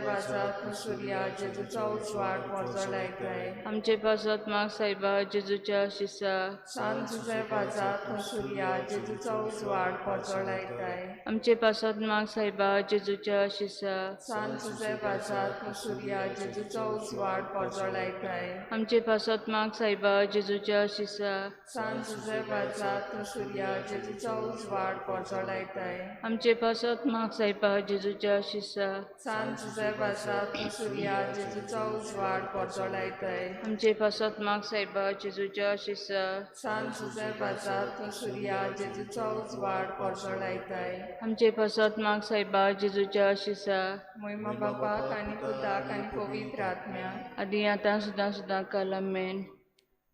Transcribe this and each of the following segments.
वाजा तूं सुर्या जेजूचो उजवाड पोजोलायताय. आमचे पासत माग सायबा जेजूच्या शिसा. सांत जुझे वाजा तूं सुर्या जेजूचो उजवाड पोजोलायताय. आमचे पासत माग सायबा जेजूच्या शिसा. सांत जुझे वाजा तूं सुर्या जेजूचो उजवाड पोजोलायताय. आमचे पासत माग सायबा जेजूच्या शिसा. सांत जुझे वाजा तूं सुर्या जेजूचो उजवाड पोजोलायताय. आमचे पासत माग सायबा जेजूच्या शिसा. सांत जुझे वाजा तूं सुर्या जेजूचो उजवाड पोजोलायताय. आमचे पासत माग सायबा जेजूच्या शिसा. सांत जुझे वाजा तूं सुर्या जेजूचो उजवाड पोजोलायताय. आमचे पासत माग सायबा जेजूच्या शिसा. मोहिमा बापाक आनी पुताक आनी पवित्र आत्म्याक. आदी आतां सुदां सुदां काल आमेन.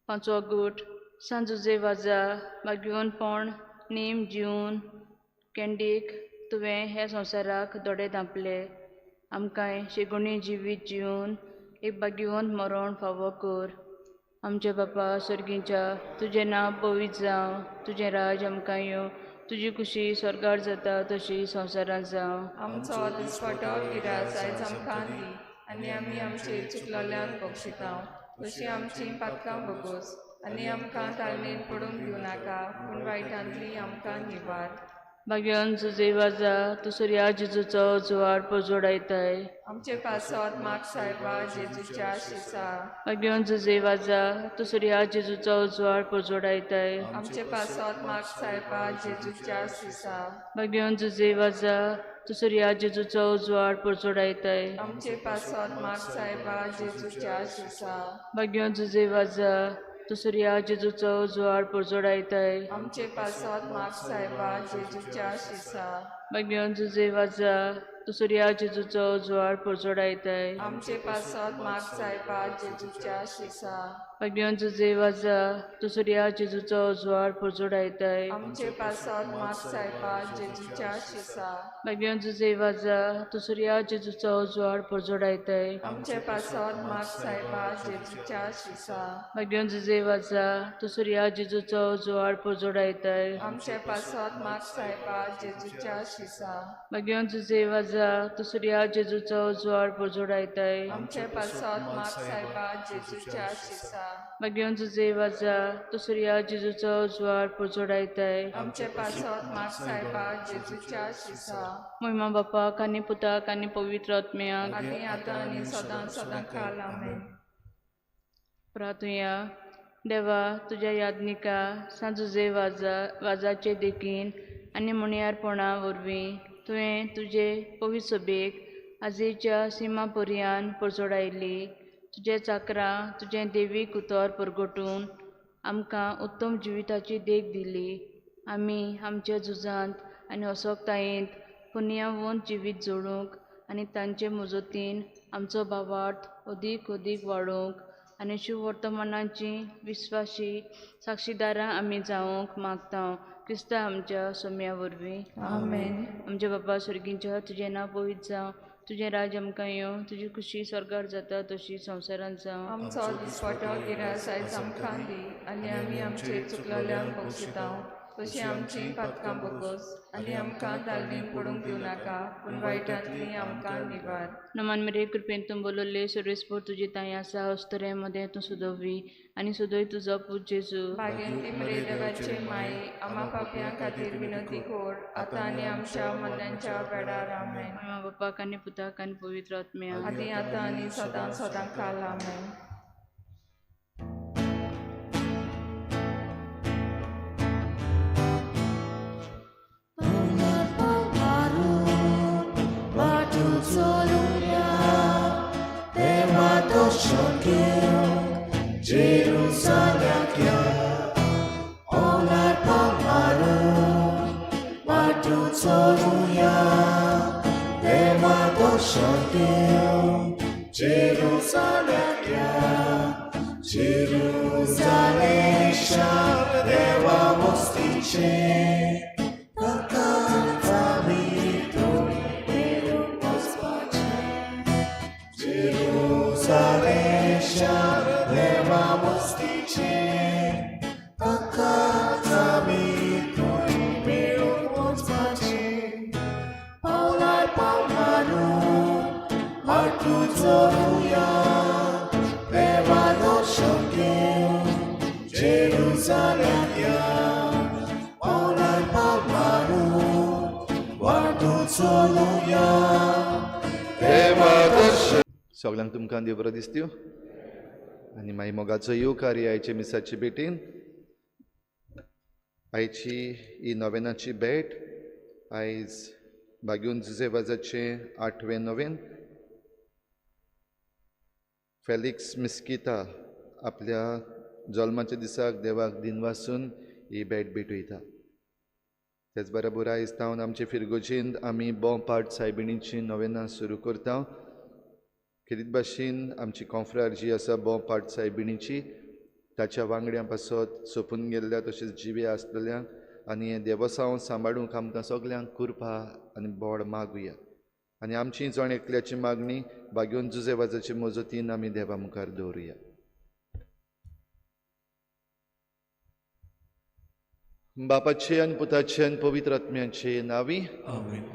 पांचवो गूट. सांत जुझे वाजा भाग्यवंतपण नेम जिवन कँडीक तुवें ह्या संवसाराक दोडे धांपले. आमकांय शेगुणी जिवीत जिवन एक भाग्यवंत मरण फावो कर. आमच्या बापा सर्गीच्या तुजें नांव पवित्र जावं, तुजें राज आमकां येवं, तुजी खुशी स्वर्गार जाता तशी संवसारांत जावं. आमचो दिसपटो गिरास आयज आमकां दी आनी आमी आमचे चुकलोल्यांक बक्षिता तशी आमची पातकां भोगोस आनी आमकां ताळमेन पडूंक दिवं नाका पूण वायटांतली आमकां निवार. भाग्यवंत जुझे वाजा तूं सुर्या जेजूचो जुवार पोजोडायताय. आमचे पासत माग सायबा जेजूच्या शिसा. भाग्यवंत जुझे वाजा तूं सुर्या जेजूचो उजवाड पोजोडायताय. आमचे पासत माग सायबा जेजूच्या शिसा. भाग्यवंत जुझे वाजा तूं सुर्या जेजूचो उजवाड पोजोडायताय. आमचे पासत माग सायबा जेजूच्या शिसा. भाग्यवंत जुझे वाजा तूं सुर्या जेजूचो उजवाड पोजोडायताय. आमचे पासत माग सायबा जेजूच्या शिसा. भाग्यवंत जुझे वाजा तूं सुर्या जेजूचो उजवाड पोजोडायताय. आमचे पासत माग सायबा जेजूच्या शिसा. भाग्यवंत जुझे वाजा तूं सुर्या जेजूचो उजवाड पोजोडायताय. आमचे पासत माग सायबा जेजूच्या शिसा. भाग्यवंत जुझे वाजा तूं सुर्या जेजूचो उजवाड पोजोडायताय. आमचे पासत माग सायबा जेजूच्या शिसा. भाग्यवंत जुझे वाजा तूं सुर्या जेजूचो उजवाड पोजोडायताय. आमचे पासत माग सायबा जेजूच्या शिसा. भाग्यवंत जुझे वाजा तूं सुर्या जेजूचो उजवाड पोजोडायताय. आमचे पासत माग सायबा जेजूच्या शिसा. भाग्यवंत जुझे वाजा तूं सुर्या जेजूचो उजवाड पोजोडायताय. आमचे पासत माग सायबा जेजूच्या शिसा. मोहिमा बापाक आनी पुताक आनी पवित्र आत्म्याक. आनी आतां आनी सदां सदां काल आमेन. प्रार्थुया. देवा तुज्या यादनिका सांत जुझे वाजा वाजाचे देखीन आनी मुणयारपणा वरवीं तुवें तुजे पवित्र सभेक आजेच्या सिमा पर्यान पोजोडायली. तुजे चाकरां तुजें देवीक उतर परगटून आमकां उत्तम जिविताची देख दिली. आमी आमच्या झुजांत आनी असोकतायेंत पुनयावंत जिवीत जोडूंक आनी तांचे मजतीन आमचो भावार्थ अदीक अदीक वाडोवंक आनी शुभवर्तमानाची विस्वाशी साक्षीदारां आमी जावंक मागता. क्रिस्ता आमच्या सोम्या वरवीं. आमेन. आमच्या बापा सर्गीच्या तुजें नांव पवित्र जावं, तुजें राज आमकां येवं, तुजी खुशी स्वर्गार जाता तशी संवसारांत जावं. आमचो दिसपटो गिरास आयज आमकां दी आनी आमी आमचे चुकलोल्यांक बक्षिता तशी आमची पातकां भोगोस आनी आमकां तालमेन पडूंक दिवं नाका पूण वायटांतली आमकां निवार. नमन मेरे कृपेन तूं बोलवल्ले सर्वेस्पर तुजी ताई आसा. अस्तुरे मदें तूं सुदोवी आनी सुदोय तुजो पूत जेजू. भाग्यंती मरे देवाचे माये आमा पापयां खातीर विनंती कर आतां आनी आमच्या मरणाच्या वेळार आमेन. महिमा बापाक आनी पुताक आनी पवित्र आत्म्याक. आदी आतां आनी सदां सदां काल आमेन. Jerusalem, Olar Palmaru, Batu Soluya, Deva Doshantil, Jerusalem, Jerusalem, Deva Mostiche, Jerusalem, Deva Mostiche, वाटू चलुया देवा दर्शन घेवन जेरुजालेम या पावलान पावल मारून वाटू चलुया देवा दर्शन. सगळ्यांक तुमकां देव बरो दिसत्यो आनी मागीर मोगाचो येवकार आयचे मिसाचे भेटीन. आयची ही नोवेनाची भेट आयज बागेवन जुजे वाजाचें 8वें नोवेन. फेलिक्स मिस्किता आपल्या जल्माच्या दिसाक देवाक दिनवासून ही भेट भेटयता. तेच बरोबर आयज तावन आमचे फिरगोजेंत आमी बोंपाट सायबिणीची नोवेनां सुरू करता. खेरीत भाशेन आमची कॉन्फ्रार जी आसा बोंपाट सायबिणीची ताच्या वांगड्यां पासत सोंपून गेल्ल्या तशेंच जिवे आसलेल्यांक आनी हें देवसांव सांबाळूंक आमकां सगल्यांक कृपा आनी बोड मागुया. आनी आमची जण एकल्याची मागणी बागेवन जुजे वाजाचे मजतीन आमी देवा मुखार दवरुया. बापाचे आनी पुताचे आनी पवित्र आत्म्याचे नांवी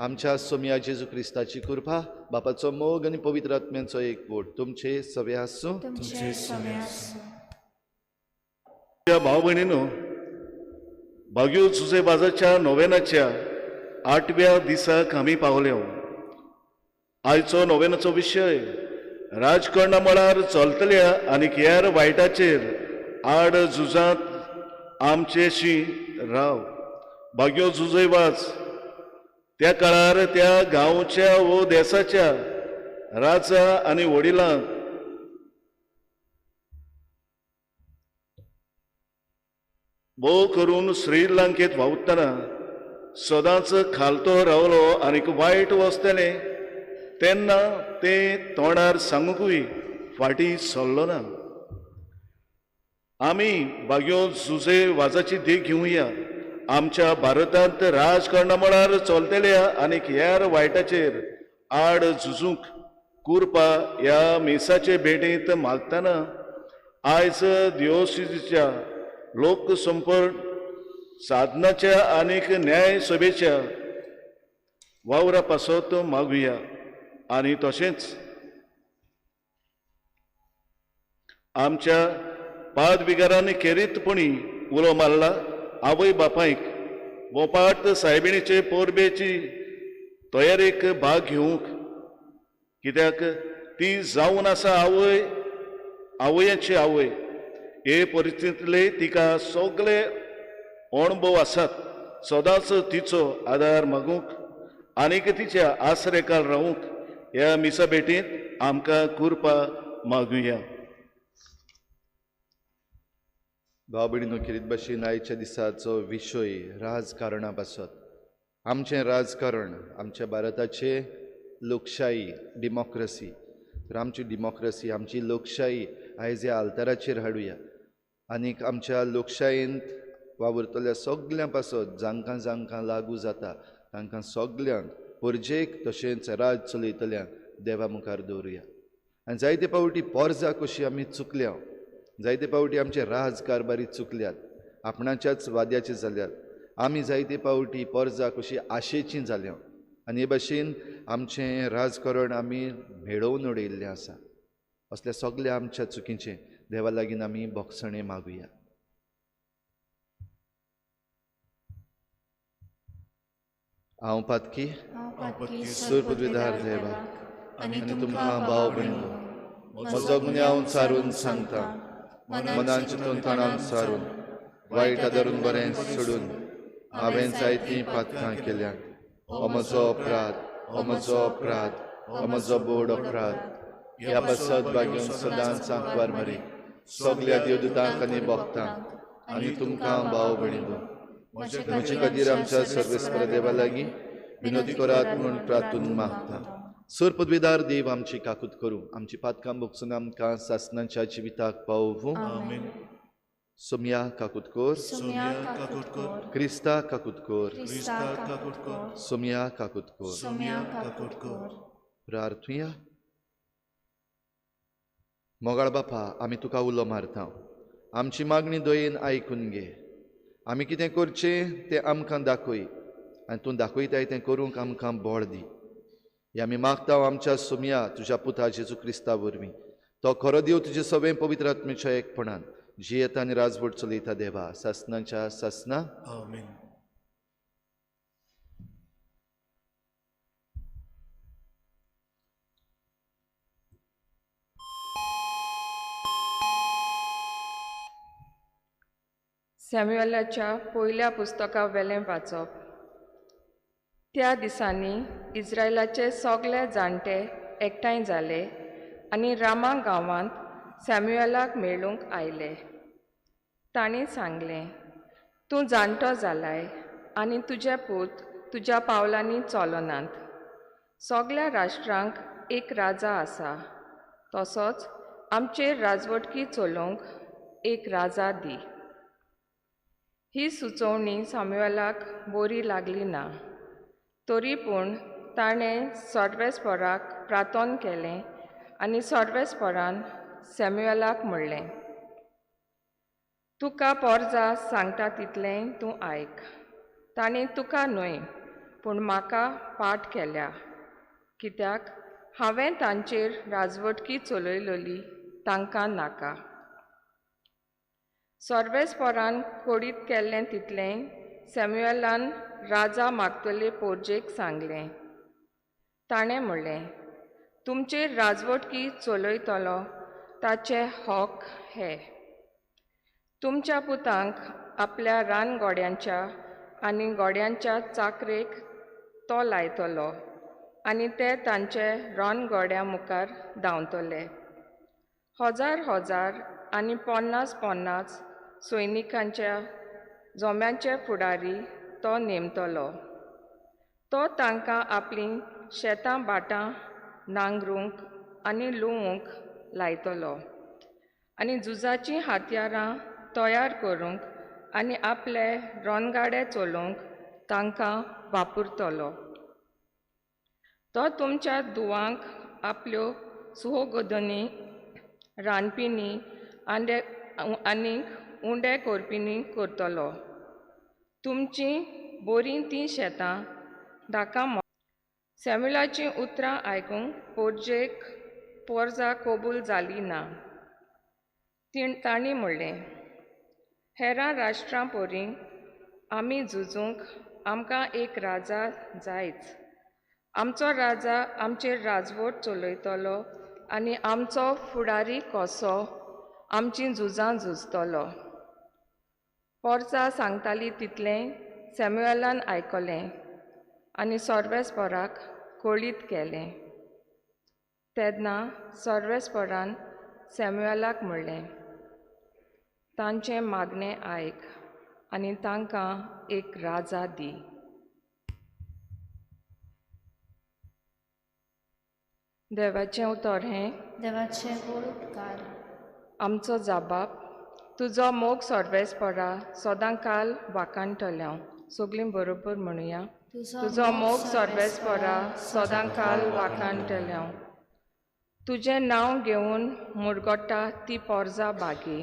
आमच्या सोमया जेजू क्रिस्ताची कृपा, बापाचो मोग आनी पवित्र आत्म्याचो एकवट तुमचे सवे आसूं. भाव भयणीनो, बागयो जुजे बाजाच्या नोवेनाच्या 8व्या दिसाक आमी पावले. आयचो नोवेनाचो विशय राजकर्णा मळार चलतल्या आनी हेर वायटाचेर आड झुजांत आमचेशी राव. बागयो जुजे वाज त्या काळार त्या गांवच्या वो देसाच्या राजा आनी वडिलांक भोव करून श्रीलंकेत वावुरतना सदांच खालतो रावलो आनीक वायट वचतलें तेन्ना ते तोंडार सांगूकूय फाटीं सरलो ना. आमी बागयो जुजे वाजाची देख घेवया. आमच्या भारतांत राजकर्णा मळार चलतल्या आनीक हेर वायटाचेर आड झुजूंक कुरपा ह्या मिसाचे भेटेंत मागतना आयज दियोसिच्या लोकसंपर्क साधनाच्या आनीक न्याय सभेच्या वावरा पासत मागुया. आनी तशेंच आमच्या पादविगारांनी खेरीतपणी उलो मारला आवय बापायक बोपाट सायबिणीचे पोरबेची तयारेक भाग घेवंक, कित्याक ती जावन आसा आवय, आवयाची आवय. हे परिस्थितींतले तिका सगळे अणभव आसात. सदांच तिचो आदार मागूंक आनीक तिच्या आसरेकाल रावूंक ह्या मिसा भेटींत आमकां कृपा मागुया. भाव भयणीनो, खेरीत भाशेन आयच्या दिसाचो विशय राजकारणा पासत. आमचें राजकारण, आमच्या भारताचें लोकशाही, डिमॉक्रसी. तर आमची डिमॉक्रसी, आमची लोकशाही आयज ह्या आल्ताराचेर हाडुया. आनीक आमच्या लोकशायेंत वावुरतल्या सगल्यां पासत जांकां जांकां लागू जाता तांकां सगल्यांक परजेक तशेंच राज चलयतल्यांक देवा मुखार दवरुया. आनी जायते फावटी पोरजा कशी आमी चुकल्या, जायते फावटी आमचे राज कारभारी चुकल्यात, आपणाच्याच वाद्याचे जाल्यात. आमी जायते फावटी पोरजा कशी आशेची जाल्या आनी हे भाशेन आमचें राजकारण आमी भेडोवन उडयिल्लें आसा. असल्या सगल्या आमच्या चुकीचें देवा लागीं आमी भोगसणें मागुया. हांव पातकी सूर पदवीधार देवा आनी तुमकां भाव भयणीनो म्हजो गुन्यांव सारून सांगता, मनान चिंतून तणान सारून वायट आदारून बरें सोडून हांवें जायतीं पातकां केल्यात. हो म्हजो अपराध, हो म्हजो अपराध, हो म्हजो बोड अपराध. ह्या पासत भाग्योन सदांच आंकवार मरी सगल्या देवदूतांक आनी भक्तांक आनी तुमकां भाव भयणीनो म्हजे खातीर आमच्या सर्वेस्पर देवा लागीं विनोदी करात म्हूण प्रार्थून मागता. सर पदवीदार देव आमची काकूत करूं, आमची पातकां भोगसून आमकां सासनाच्या जिविताक पावोवूं. सोमया काकूत कर, क्रिस्ता काकूत कर, सोमया काकूत कर. प्रार्थुया. मोगाळ बापा, आमी तुका उलो मारता, आमची मागणी दयेन आयकून घे. आमी कितें करचें तें आमकां दाखय आनी तूं दाखयताय तें करूंक आमकां बळ दी. हे आमी मागता आमच्या सोमया तुज्या पुता जेजू क्रिस्ता वरवीं. तो खरो देव तुजे सगळें पवित्र आत्म्याच्या एकपणान जियेता आनी राजवट चलयता देवा सासनाच्या सासना. आमेन. सॅम्युएलाच्या पयल्या पुस्तका वेलें वाचप. त्या दिसांनी इस्रायलाचे सगळे जाणटे एकठांय जाले आनी रामा गांवांत सॅम्युएलाक मेळूंक आयले. तांणी सांगलें, तूं जाणटो जालाय आनी तुजे पूत तुज्या पावलांनी चलनात. सगळ्या राष्ट्रांक एक राजा आसा, तसोच आमचेर राजवटकी चलोवंक एक राजा दी. ही सुचोवणी सॅम्युएलाक बरी लागली ना, तरी पूण ताणें सर्वेस्पराक प्रार्थन केलें आनी सर्वेस्परान सॅम्युएलाक म्हणलें, तुका पोरजा सांगता तितलें तूं आयक. तांणी तुका न्हय पूण म्हाका पाठ केल्या, कित्याक हांवें तांचेर राजवटकी चलयलेली तांकां नाका. सर्वेस्परान कोडीत केल्लें तितलें सॅम्युएलान राजा मागतले पोरजेक सांगलें. ताणें म्हणलें, तुमचेर राजवटकी चलयतलो ताचे हक हे, तुमच्या पुतांक आपल्या रानगोड्यांच्या आनी गोड्यांच्या चाकरेक तो लायतलो आनी ते तांचे रानगोड्या मुखार धांवतले. हजार हजार आनी 50 50 सैनिकांच्या जोम्यांचे फुडारी तो नेमतलो. तो तांकां आपलीं शेतां भाटां नांगरूंक आनी लुवूंक लायतलो आनी झुजाचीं हत्यारां तयार करूंक आनी आपले रोनगाडे चलोवंक तांकां वापरतलो. तो तुमच्या धुवांक आपल्यो सुहोगोदनी रांदपिनी आनीक उंडे करपिनी करतलो. तुमचीं बरीं तीं शेतां धाका. सॅम्युलाचीं उतरां आयकूंक पोरजेक पोरजा कबूल जाली ना. तांणी म्हणलें, हेरां राष्ट्रां परी आमी झुजूंक आमकां एक राजा जायच. आमचो राजा आमचेर राजवट चलयतलो आनी आमचो फुडारी कसो आमचीं झुजां झुजतलो. पोरसा सांगताली तितलें सॅम्युएलान आयकलें आनी सर्वेस्पराक कळीत केलें. तेन्ना सर्वेस्परान सॅम्युएलाक म्हणलें, तांचें मागणें आयक आनी तांकां एक राजा दी. देवाचें उतर हें देवाचें व्हड उपकार. आमचो जाबाब तुजो मोग सर्वेस्परा सदां काल वाखाणटलें. सगळीं बरोबर म्हणुया, तुजो मोग सर्वेस्परा सदां काल वाखाणटलें. तुजें नांव घेवन मुरगोटा ती पोरजा बागी,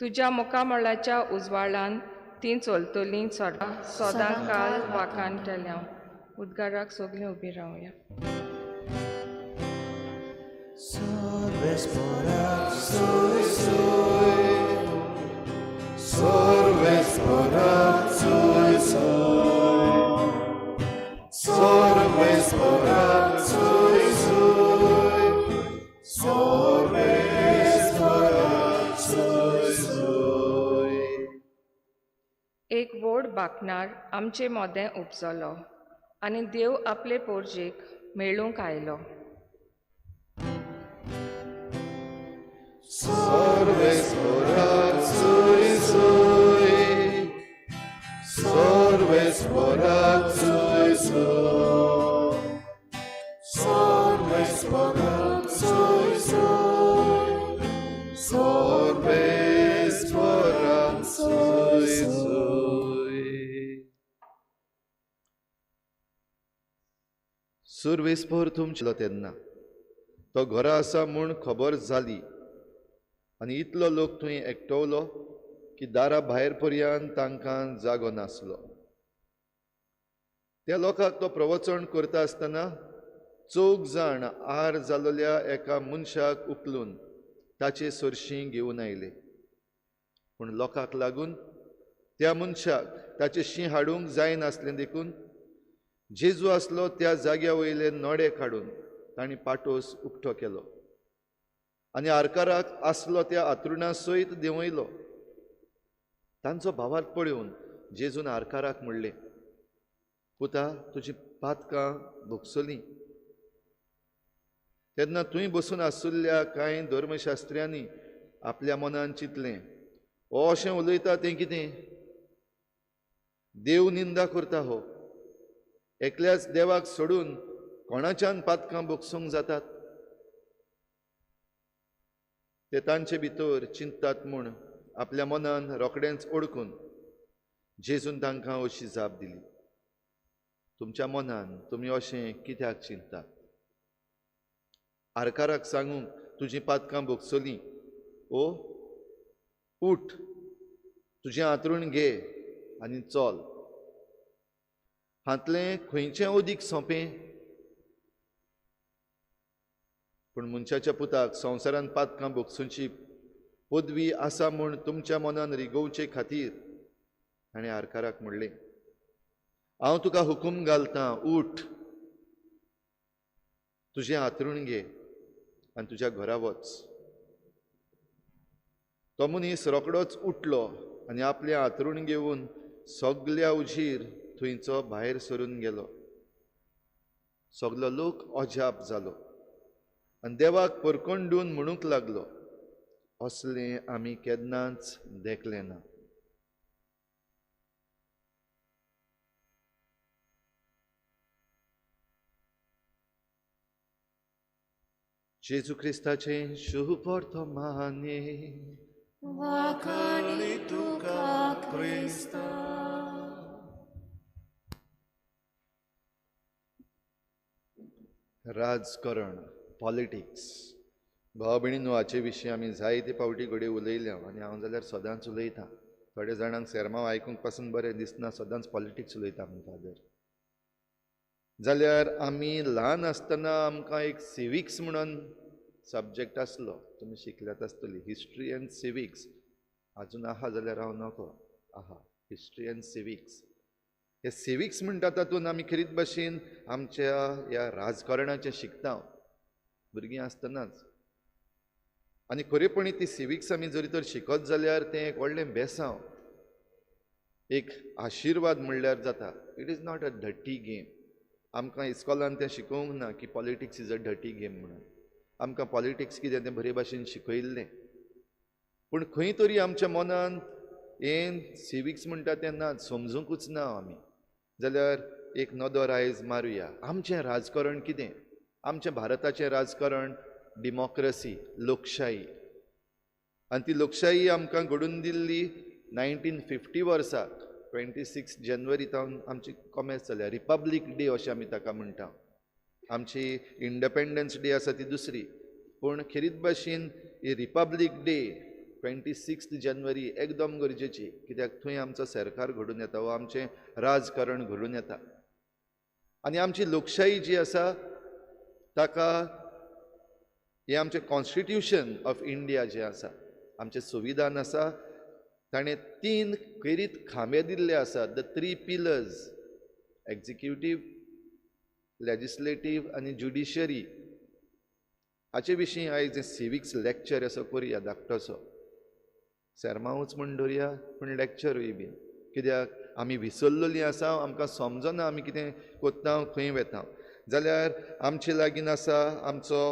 तुज्या मुखामळाच्या उजवाडान ती चलतलीं सदां काल वाखाणटलें. उद्गाराक सगळीं उबी रावया. एक व्हड बाकणार आमचे मोदें उपजलो आनी देव आपले पोरजेक मेळूंक आयलो. सुरवेस्पर तुमचो तेन्ना तो घरा आसा म्हूण खबर जाली आनी इतलो लोक थंय एकटवलो की दारा भायर पर्यंत तांकां जागो नासलो. त्या लोकांक तो प्रवचन करता आसतना चौग जाण आर जालोल्या एका मनशाक उखलून ताचे सरशीं घेवन आयले. पूण लोकांक लागून त्या मनशाक ताचे शीं हाडूंक जायनासलें देखून जेजू आसलो त्या जाग्या वयले नडे काडून तांणी पाटोस उक्तो केलो आनी आरकाराक आसलो त्या आतरुणा सयत देंवयलो. तांचो भावार्थ पळोवन जेजून आरकाराक म्हणलें, पुता, तुजी पातकां भोगसलीं. तेन्ना थंय बसून आसुल्ल्या कांय धर्मशास्त्र्यांनी आपल्या मनान चिंतलें, हो अशें उलयता तें कितें? देव निंदा करता हो. एकल्याच देवाक सोडून कोणाच्यान पातकां भोगसूंक जातात? ते तांचे भितर चिंततात म्हूण आपल्या मनान रोखडेंच ओळखून जेजून तांकां अशी जाप दिली, तुमच्या मनान तुमी अशें कित्याक चिंततात? आरकाराक सांगूंक तुजीं पातकां भोगसलीं, ओ उठ, तुजें आंतरूण घे आनी चल. हांतलें खंयचें अदीक सोंपें? पूण मनशाच्या पुताक संवसारान पातकां भोगसुची पदवी आसा म्हूण तुमच्या मनान रिगोवचे खातीर ताणें आरकाराक म्हणलें, हांव तुका हुकूम घालतां, उठ, तुजें आंतरूण घे आनी तुज्या घरा वच. तो मनीस रोखडोच उठलो आनी आपलें आंतरूण घेवन सगल्या उजीर थंयचो भायर सरून गेलो. सगलो लोक अजाप जालो आनी देवाक परकोंडून म्हणूंक लागलो, असलें आमी केन्नाच देखलें ना. जेजू क्रिस्ताचें शुभ वर्तमाने. वाखाणी तुका क्रिस्ता. राजकारण, पॉलिटिक्स. भाव भयणींनो, हाचे विशीं आमी जायते फावटी घडये उलयल्या आनी हांव जाल्यार सदांच उलयतां. थोड्या जाणांक सेर्मांव आयकूंक पासून बरें दिसना, सदांच पॉलिटिक्स उलयता म्हूण फादर. जाल्यार आमी ल्हान आसतना आमकां एक सिविक्स म्हणून सब्जेक्ट आसलो, तुमी शिकल्यात आसतली, हिस्ट्री एंड सिविक्स. आजून आहा जाल्यार हांव नको आहा, हिस्ट्री एंड सिविक्स. हे सिविक्स म्हणटा तातूंत आमी खेरीत भाशेन आमच्या ह्या राजकारणाचें शिकता भुरगीं आसतनाच. आनी खरेपणी ती सिविक्स आमी जरी तर शिकत जाल्यार तें एक व्हडलें बेसांव, एक आशिर्वाद म्हणल्यार जाता. It is not a dirty game. आमकां इस्कॉलान तें शिकोवंक ना की politics is a dirty game म्हणून. आमकां पॉलिटिक्स कितें तें बरे भाशेन शिकयल्लें, पूण खंय तरी आमच्या मनान हें सिविक्स म्हणटा तें ना, समजूंकूच ना आमी. जाल्यार एक नदर आयज मारुया, आमचें राजकारण कितें? आमचें भारताचें राजकारण डिमॉक्रसी, लोकशाही. आनी ती लोकशाही आमकां घडून दिल्ली 1950 वर्साक 26 जानेवारी तावन आमची कॉमेस जाल्या. रिपब्लीक डे अशें आमी ताका म्हणटा. आमची इंडिपेंडन्स डे आसा ती दुसरी, पूण खेरीत भाशेन ही रिपब्लीक डे 26 जानेवारी एकदम गरजेची, कित्याक थंय आमचो सरकार घडून येता वा आमचें राजकारण घडून येता. आनी आमची लोकशाही जी आसा ताका हें आमचें कॉन्स्टिट्युशन ऑफ इंडिया जें आसा, आमचें संविधान आसा, ताणें 3 खेरीत खांबे दिल्ले आसात, the 3 pillars, executive, legislative आनी ज्युडिशरी. हाचे विशीं आयज सिविक्स लेक्चर असो करुया, धाकटोसो सेर्मांवूच म्हूण धरुया, पूण लेक्चरूय बीन, कित्याक आमी विसरलेलीं आसा, आमकां समजना आमी कितें कोत्ता, खंय वेता. जाल्यार आमचे लागीं आसा आमचो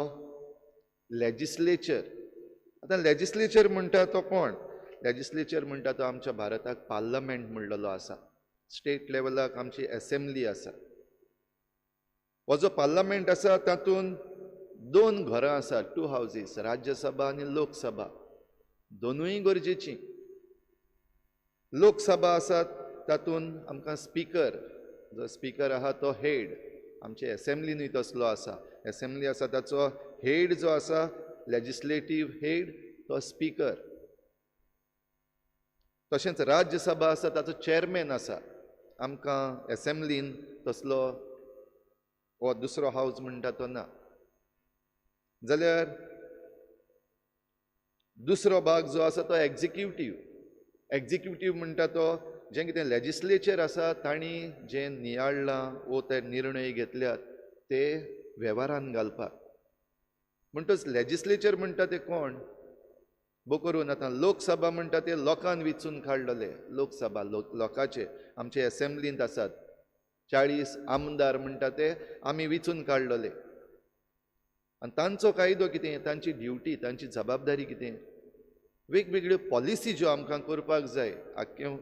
लेजिस्लेचर. आतां लेजिस्लेचर म्हणटा तो कोण? लेजिस्लेचर म्हणटा तो आमच्या भारताक पार्लमेंट म्हणलेलो आसा. स्टेट लेवलाक आमची एसेंब्ली आसा. हो जो पार्लमेंट आसा तातूंत 2 घरां आसात, 2 हावजीस, राज्यसभा आनी लोकसभा. दोनूय गरजेचीं. लोकसभा आसा तातूंत आमकां स्पिकर, जो स्पिकर आहा तो हेड, आमचे एसेंब्लीनूय तसलो आसा, एसेंब्ली आसा ताचो हेड जो आसा लेजिस्लेटीव हेड तो स्पिकर. तशेंच राज्यसभा आसा ताचो चेअरमॅन आसा. आमकां एसेंब्लीन तसलो हो दुसरो हावज म्हणटा तो ना. जाल्यार दुसरो भाग जो आसा तो एक्जिक्युटीव. एक्जिक्युटीव म्हणटा तो जें कितें लेजिस्लेचर आसा तांणी जें नियाळ्ळां वो ते निर्णय घेतल्यात ते वेव्हारान घालपाक. म्हणटच लेजिस्लेचर म्हणटा ते कोण? बो करून आतां लोकसभा म्हणटा ते लोकान विचून काडलेले लोकसभा, लोकांचे आमचे एसेंब्लींत आसात 40 आमदार म्हणटा ते आमी विचून काडलेले. आनी तांचो कायदो कितें, तांची ड्युटी, तांची जबाबदारी कितें, वेगवेगळ्यो पॉलिसी ज्यो आमकां करपाक जाय. आख्खे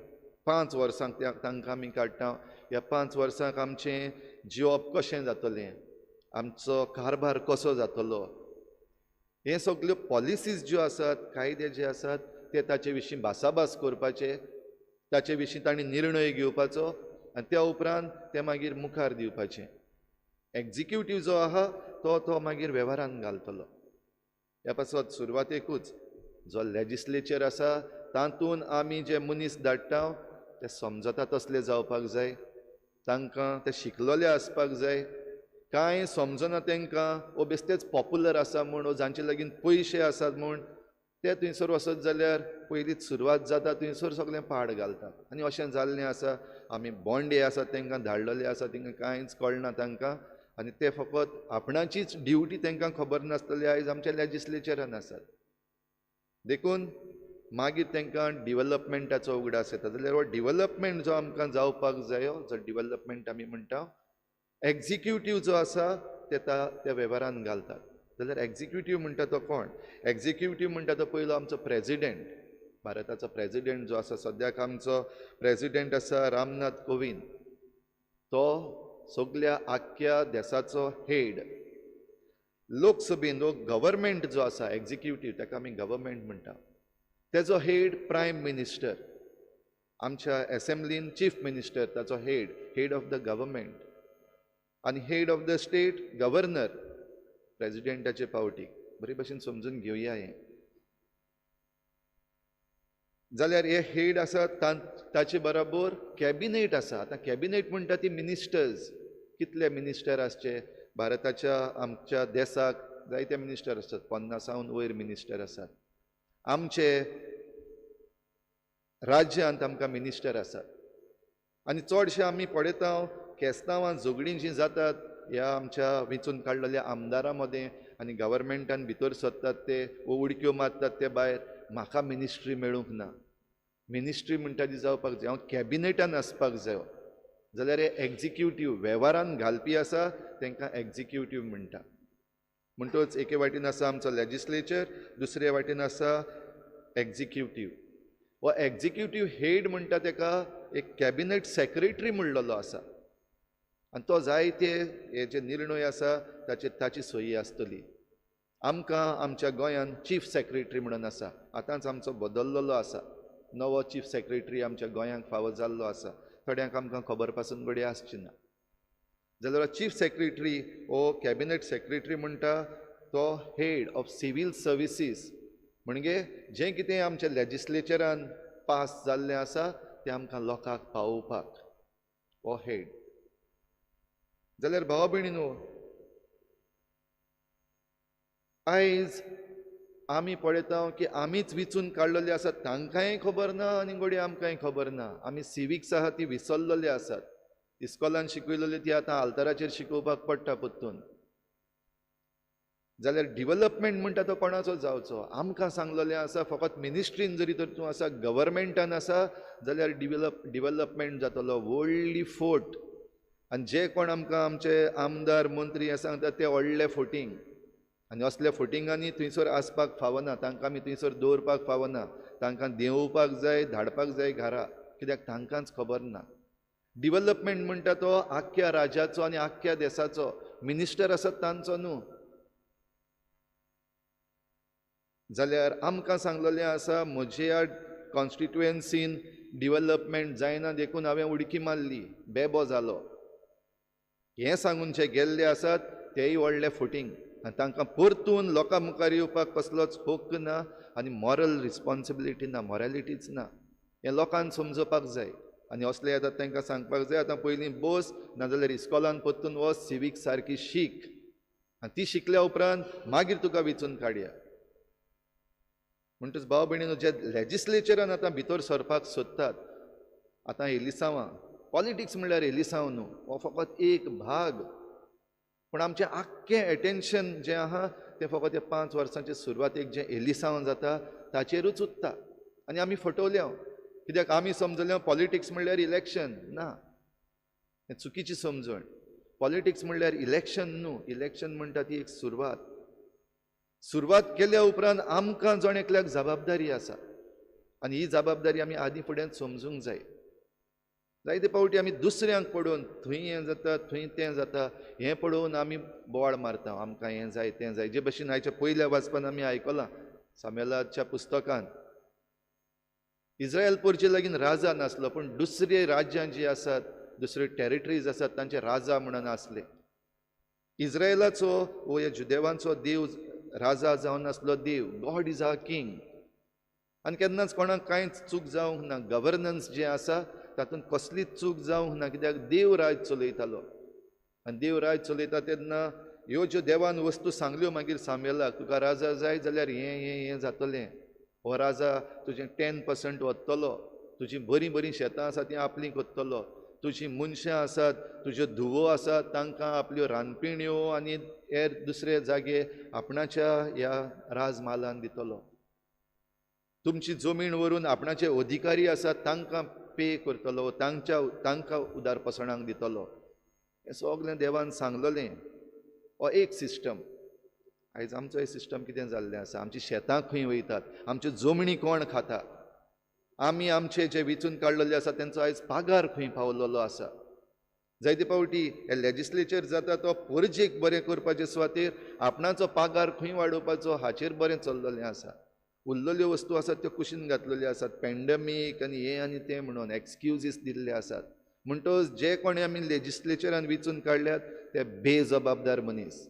5 वर्सांक तांकां आमी काडटा. ह्या 5 वर्सांक आमचें जिवप कशें जातलें, आमचो कारभार कसो जातलो, हे सगल्यो पॉलिसीज ज्यो आसात, कायदे जे आसात ते ताचे विशीं भासाभास करपाचे, ताचे विशीं तांणी निर्णय घेवपाचो आनी त्या उपरांत ते मागीर मुखार दिवपाचे. एक्जिक्युटीव जो आहा तो तो मागीर वेव्हारान घालतलो. ह्या पासत सुरवातेकूच जो लेजिस्लेचर आसा तातूंत आमी जे मनीस धाडटा ते समजता तसले जावपाक जाय, तांकां ते शिकलोले आसपाक जाय. कांय समजना तांकां वो बेश्टेच पॉपुलर आसा म्हूण वो जांचे लागीं पयशे आसात म्हूण ते थंयसर वचत जाल्यार पयलींच सुरवात जाता थंयसर सगळें पाड घालतात. आनी अशें जाल्लें आसा, आमी बोंडे आसात तांकां धाडलेले आसा, तांकां कांयच कळना तांकां आनी ते फकत आपणाचीच ड्युटी तांकां खबर नासतली. आयज आमच्या लेजिस्लेचरान आसात देखून मागीर तांकां डिवलपमेंटाचो उगडास येता. जाल्यार हो डिवलपमेंट जो आमकां जावपाक जायो, जो डिवलपमेंट आमी म्हणटा, एक्जिक्युटीव जो आसा ते त्या वेव्हारान घालतात. जाल्यार एक्जिक्युटीव म्हणटा तो कोण? एक्जिक्युटीव म्हणटा तो पयलो आमचो प्रेजिडेंट, भारताचो प्रेजिडेंट जो आसा, सद्याक आमचो प्रेजिडेंट आसा रामनाथ कोविंद, तो सगल्या आख्ख्या देसाचो हेड. लोकसभेन जो गव्हर्मेंट जो आसा एक्जिक्युटीव, ताका आमी गव्हर्मेंट म्हणटा, तेजो हेड प्रायम मिनिस्टर. आमच्या एसेंब्लीन चीफ मिनिस्टर ताचो head, head of the government. आनी head of the state governor प्रेजिडेंटाचे पावटी. बरे भशेन समजून घेवया हें. जाल्यार हे हेड आसा ताचे बरोबर कॅबिनेट आसा. आतां कॅबिनेट म्हणटा ती मिनिस्टर्स, कितले मिनिस्टर आसचे भारताच्या आमच्या देसाक जायते मिनिस्टर आसतात, 50 वयर मिनिस्टर आसात. आमचे राज्यांत आमकां मिनिस्टर आसात. आनी चडशे आमी पळयता केस्तांवां झगडीं जीं जातात ह्या आमच्या वेंचून काडलेल्या आमदारां मदें आनी गव्हर्मेंटान भितर सरतात ते वो उडक्यो मारतात ते भायर, म्हाका मिनिस्ट्री मेळूंक ना. मिनिस्ट्री म्हणटा ती जावपाक जाय, हांव कॅबिनेटान आसपाक जायो. जाल्यार हे एक्जिक्युटीव वेव्हारान घालपी आसा तांकां एक्जिक्युटीव म्हणटा. म्हणटच एके वाटेन आसा आमचो लेजिस्लेचर, दुसरे वाटेन आसा एक्जिक्युटीव. हो एक्जिक्युटीव हेड म्हणटा ताका एक कॅबिनेट सेक्रेटरी म्हणलेलो आसा आनी तो जायते हे जे निर्णय आसा ताचेर ताची सही आसतली. आमकां आमच्या गोंयांत चीफ सेक्रेटरी म्हणून आसा, आतांच आमचो बदल्लेलो आसा, नवो चीफ सेक्रेटरी आमच्या गोंयांक फावो जाल्लो आसा. थोड्यांक आमकां खबर पासून घडये आसची ना. जाल्यार चीफ सेक्रेटरी हो कॅबिनेट सेक्रेटरी म्हणटा तो हेड ऑफ सिवील सर्विसीस, म्हणजे जें कितें आमच्या लेजिस्लेचरान पास जाल्लें आसा तें आमकां लोकांक पावोवपाक हो हेड. जाल्यार भावा भयणीनो, आयज आमी पळयता की आमीच विचून काडलेले आसात, तांकांय खबर ना आनी घडये आमकांय खबर ना. आमी सिविक्स आहा ती विसरलेले आसात. इस्कॉलान शिकयलेली ती आतां आल्ताराचेर शिकोवपाक पडटा परतून. जाल्यार डिवलपमेंट म्हणटा तो कोणाचो जावचो? आमकां सांगलेलें आसा फकत मिनिस्ट्रीन जरी तर तूं आसा, गव्हर्मेंटान आसा जाल्यार डिवलपमेंट जातलो. व्हडली फोट. आनी जे कोण आमकां आमचे आमदार मंत्री हें सांगतात ते व्हडले फोटींग, आनी असल्या फोटिंगांनी थंयसर आसपाक फावना, तांकां आमी थंयसर दवरपाक फावना, तांकां देंवोवपाक जाय, धाडपाक जाय घरा, कित्याक तांकांच खबर ना. डिवलपमेंट म्हणटा तो आख्ख्या राज्याचो आनी आख्ख्या देसाचो, मिनिस्टर आसात तांचो न्हू. जाल्यार आमकां सांगलेलें आसा म्हज्या कॉन्स्टिट्युएन्सीन डिवलपमेंट जायना देखून हांवें उडकी मारली, बेबो जालो. हें सांगून जे गेल्ले आसात तेय व्हडले फोटींग आनी तांकां परतून लोकां मुखार येवपाक कसलोच हक्क ना आनी मॉरल रिस्पॉन्सिबिलिटी ना, मॉरेलिटीच ना. हें लोकांक समजोवपाक जाय. आनी असले येतात तांकां सांगपाक जाय आतां पयलीं बस, नाजाल्यार इस्कॉलान परतून वच, सिवीक सारकी शीक आनी ती शिकल्या उपरांत मागीर तुका वेंचून काडया. म्हणटच भाव भयणीनो, जे लेजिस्लेचरान आतां भितर सरपाक सोदतात, आतां एलिसांवां, पॉलिटिक्स म्हणल्यार एलिसांव न्हू, हो फकत एक भाग, पूण आमचें आख्खें एटेन्शन जें आहा तें फकत ह्या 5 वर्सांचे सुरवातेक जें एलिसांव जाता ताचेरूच उत्ता. आनी आमी फटवल्या, कित्याक आमी समजल्या पॉलिटिक्स म्हणल्यार इलेक्शन. ना, हें चुकीची समजण. पॉलिटिक्स म्हणल्यार इलेक्शन न्हू, इलेक्शन म्हणटा ती एक सुरवात. सुरवात केल्या उपरांत आमकां जण एकल्याक जबाबदारी आसा आनी ही जबाबदारी आमी आदीं फुड्यान समजूंक जाय. जायते फावटी आमी दुसऱ्यांक पळोवन थंय हें जाता थंय तें जाता हें पळोवन आमी बोवाळ मारता, आमकां हें जाय तें जाय. जे भशेन आयच्या पयल्या वाचपान आमी आयकलां सामेलाच्या पुस्तकान, इस्रायल पोरचे लागीं राजा नासलो, पूण दुसरे राज्यां जीं आसात, दुसरे टेरिटरीज आसात तांचे राजा म्हणून आसले. इस्रायलाचो वो ह्या जुदेवांचो देव राजा जावन आसलो देव, गॉड is our king. आनी केन्नाच कोणाक कांयच चूक जावंक ना. गवर्नन्स जें आसा तातूंत कसलीच चूक जावंक ना, कित्याक देव राज चलयतालो. आनी देव राज चलयता तेन्ना ह्यो ज्यो देवान वस्तू सांगल्यो मागीर सामेलाक, तुका राजा जाय जाल्यार हें हें हें जातलें, हो राजा तुजें 10% वतलो, तुजीं बरीं बरीं शेतां आसा तीं आपलीं करतलो, तुजीं मनशां आसात, तुज्यो धुवो आसात तांकां आपल्यो रांदपिण्यो आनी हेर दुसरे जागे आपणाच्या ह्या राजमालान दितलो, तुमची जमीन व्हरून आपणाचे अधिकारी आसात तांकां पे करतलो, तांकां उदारपसणाक दितलो. हें सगळें देवान सांगलेलें. हो एक सिस्टम. आयज आमचो सिस्टम कितें जाल्लें आसा, आमची शेतां खंय वयतात, आमच्यो जमनी कोण खाता, आमी आमचे जे वेंचून काडलेले आसा तेंचो आयज पागार खंय पावलेलो आसा. जायते फावटी हे लेजिस्लेचर जाता तो परजेक बरें करपाचे सुवातेर आपणाचो पागार खंय वाडोवपाचो हाचेर बरें चल्लेलें आसा. उरलेल्यो वस्तू आसात त्यो कुशीन घातलेल्यो आसात, पॅन्डमीक आनी हें आनी तें म्हणून एक्सक्युजीस दिल्ले आसात. म्हणटच जे कोणी आमी लेजिस्लेचरान वेंचून काडल्यात ते बेजबाबदार मनीस,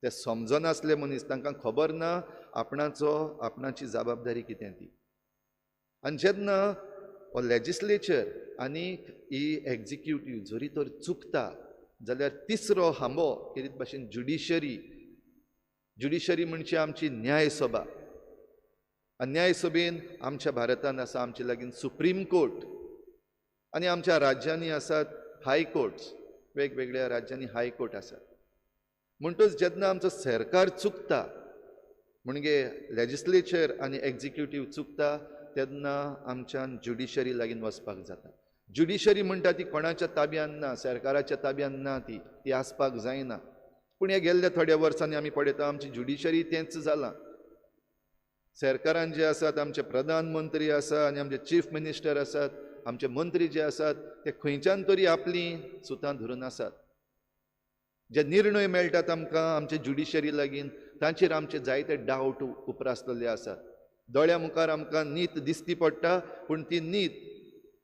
ते समजनासले मनीस, तांकां खबर ना आपणाचो आपणाची जबाबदारी कितें ती. आनी जेन्ना हो लेजिस्लेचर आनी ही एक्जिक्युटीव जरी तर चुकता जाल्यार तिसरो हांबो केरीत भाशेन ज्युडिशरी. ज्युडिशरी म्हणजे आमची न्यायसभा. आनी न्यायसभेन आमच्या भारतान आसा आमचे लागीं सुप्रीम कोर्ट आनी आमच्या राज्यांनी आसात हाय कोर्ट्स, वेगवेगळ्या राज्यांनी हाय कोर्ट आसात. म्हणटच जेन्ना आमचो सरकार चुकता म्हणजे लेजिस्लेचर आनी एक्जिक्युटीव चुकता तेन्ना आमच्यान ज्युडिशरी लागीं वचपाक जाता. ज्युडिशरी म्हणटा ती कोणाच्या ताब्यान ना, सरकाराच्या ताब्यान ना, ती ती आसपाक जायना. पूण ह्या गेल्ल्या थोड्या वर्सांनी आमी पळयता आमची ज्युडिशरी तेंच जालां. सरकारान जे आसात आमचे प्रधानमंत्री आसा आनी आमचे चीफ मिनिस्टर आसात, आमचे मंत्री जे आसात ते खंयच्यान तरी आपलीं सुतां धरून आसात. जे निर्णय मेळटात आमकां आमचे ज्युडिशरी लागीं तांचेर आमचे जायते डावट उप्रासलेले आसात. दोळ्या मुखार आमकां नीत दिसती पडटा, पूण ती नीत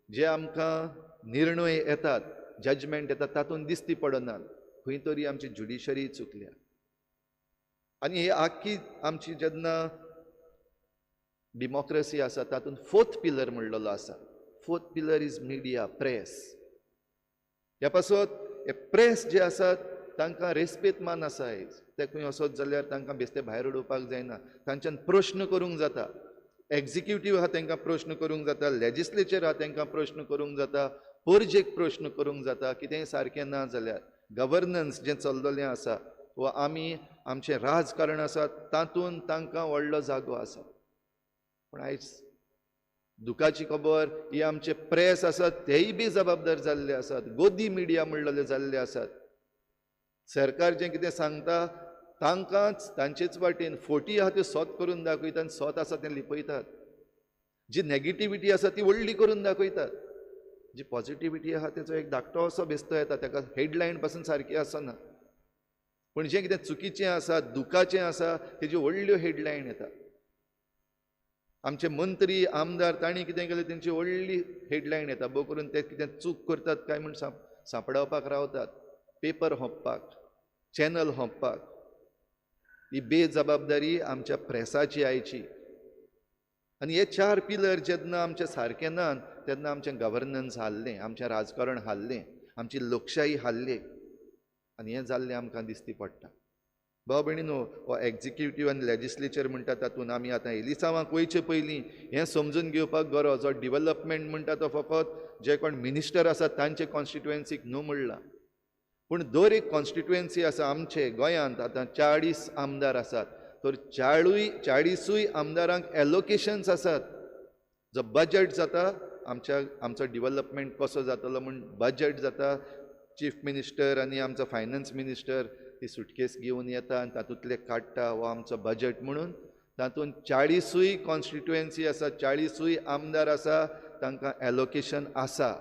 जे आमकां निर्णय येतात, जजमेंट येतात तातूंत दिसती पडनात. खंय तरी आमची ज्युडिशरी चुकल्या. आनी ही आख्खी आमची जेन्ना डेमोक्रसी आसा तातूंत फोर्थ पिलर म्हणलेलो आसा. Fourth pillar is media, press. ह्या पासत हे प्रेस जे आसात तांकां रेस्पेत मान आसा आयज. ते खंय वचत जाल्यार तांकां बेस्ते भायर उडोवपाक जायना, तांच्यान प्रश्न करूंक जाता. एक्जिक्युटीव आहा तांकां प्रश्न करूंक जाता, लेजिस्लेचर आहा तांकां प्रश्न करूंक जाता, परजेक प्रश्न करूंक जाता. कितेंय सारकें ना जाल्यार गवर्नन्स जें चल्लेलें आसा वा आमी आमचें राजकारण आसा तातूंत तांकां व्हडलो जागो आसा. पूण आयज दुखाची खबर ही आमचे प्रेस आसात तेय बी जबाबदार जाल्ले आसात, गोदी मिडिया म्हणलेले जाल्ले आसात. सरकार जें कितें सांगता तांकांच तांचेच वाटेन फोटी आहा त्यो सोत करून दाखयतात आनी सोत आसा तें लिपयतात. जी नेगेटिविटी आसा ती व्हडली करून दाखयतात, जी पॉजिटिविटी आहा तेचो एक धाकटो असो बेस्तो येता, ताका हेडलायन पासून सारकी आसना. पूण जें कितें चुकीचें आसा, दुखाचें आसा तेज्यो व्हडल्यो हेडलायन येता. आमचे मंत्री आमदार तांणी कितें केलें तेंची व्हडली हेडलायन येता, बो करून ते कितें चूक करतात काय म्हूण सांपडावपाक रावतात, पेपर होंपपाक, चॅनल होंपपाक. ही बेजबाबदारी आमच्या प्रेसाची आयची. आनी हे चार पिलर जेन्ना आमचे सारके नात तेन्ना आमचें गवर्नन्स हाल्लें, आमचें राजकारण हाल्लें, आमची लोकशाही हाल्ली आनी हें जाल्लें आमकां दिसती पडटा. भाव भयणीनो, हो एग्जिक्युटीव आनी लेजिस्लेचर म्हणटा तातूंत आमी आतां एलिसांवाक वयचे पयलीं हें समजून घेवपाक गरज. हो डिवलपमेंट म्हणटा तो फकत जे कोण मिनिस्टर आसात तांचे कॉन्स्टिट्युएन्सीक न्हू म्हणलां, पूण दर एक कॉन्स्टिट्युएन्सी आसा. आमचे गोंयांत आतां 40 आमदार आसात, तर 40 आमदारांक एलोकेशन्स आसात. जो बजट जाता आमच्या आमचो डिवलपमेंट कसो जातलो म्हूण बजट जाता, चीफ मिनिस्टर आनी आमचो फायनान्स मिनिस्टर ती सुटकेस घेवन येता आनी तातूंतले काडटा हो आमचो बजट म्हणून. तातूंत 40 कॉन्स्टिट्युएन्सी आसा, 40 आमदार आसा, तांकां एलोकेशन आसा.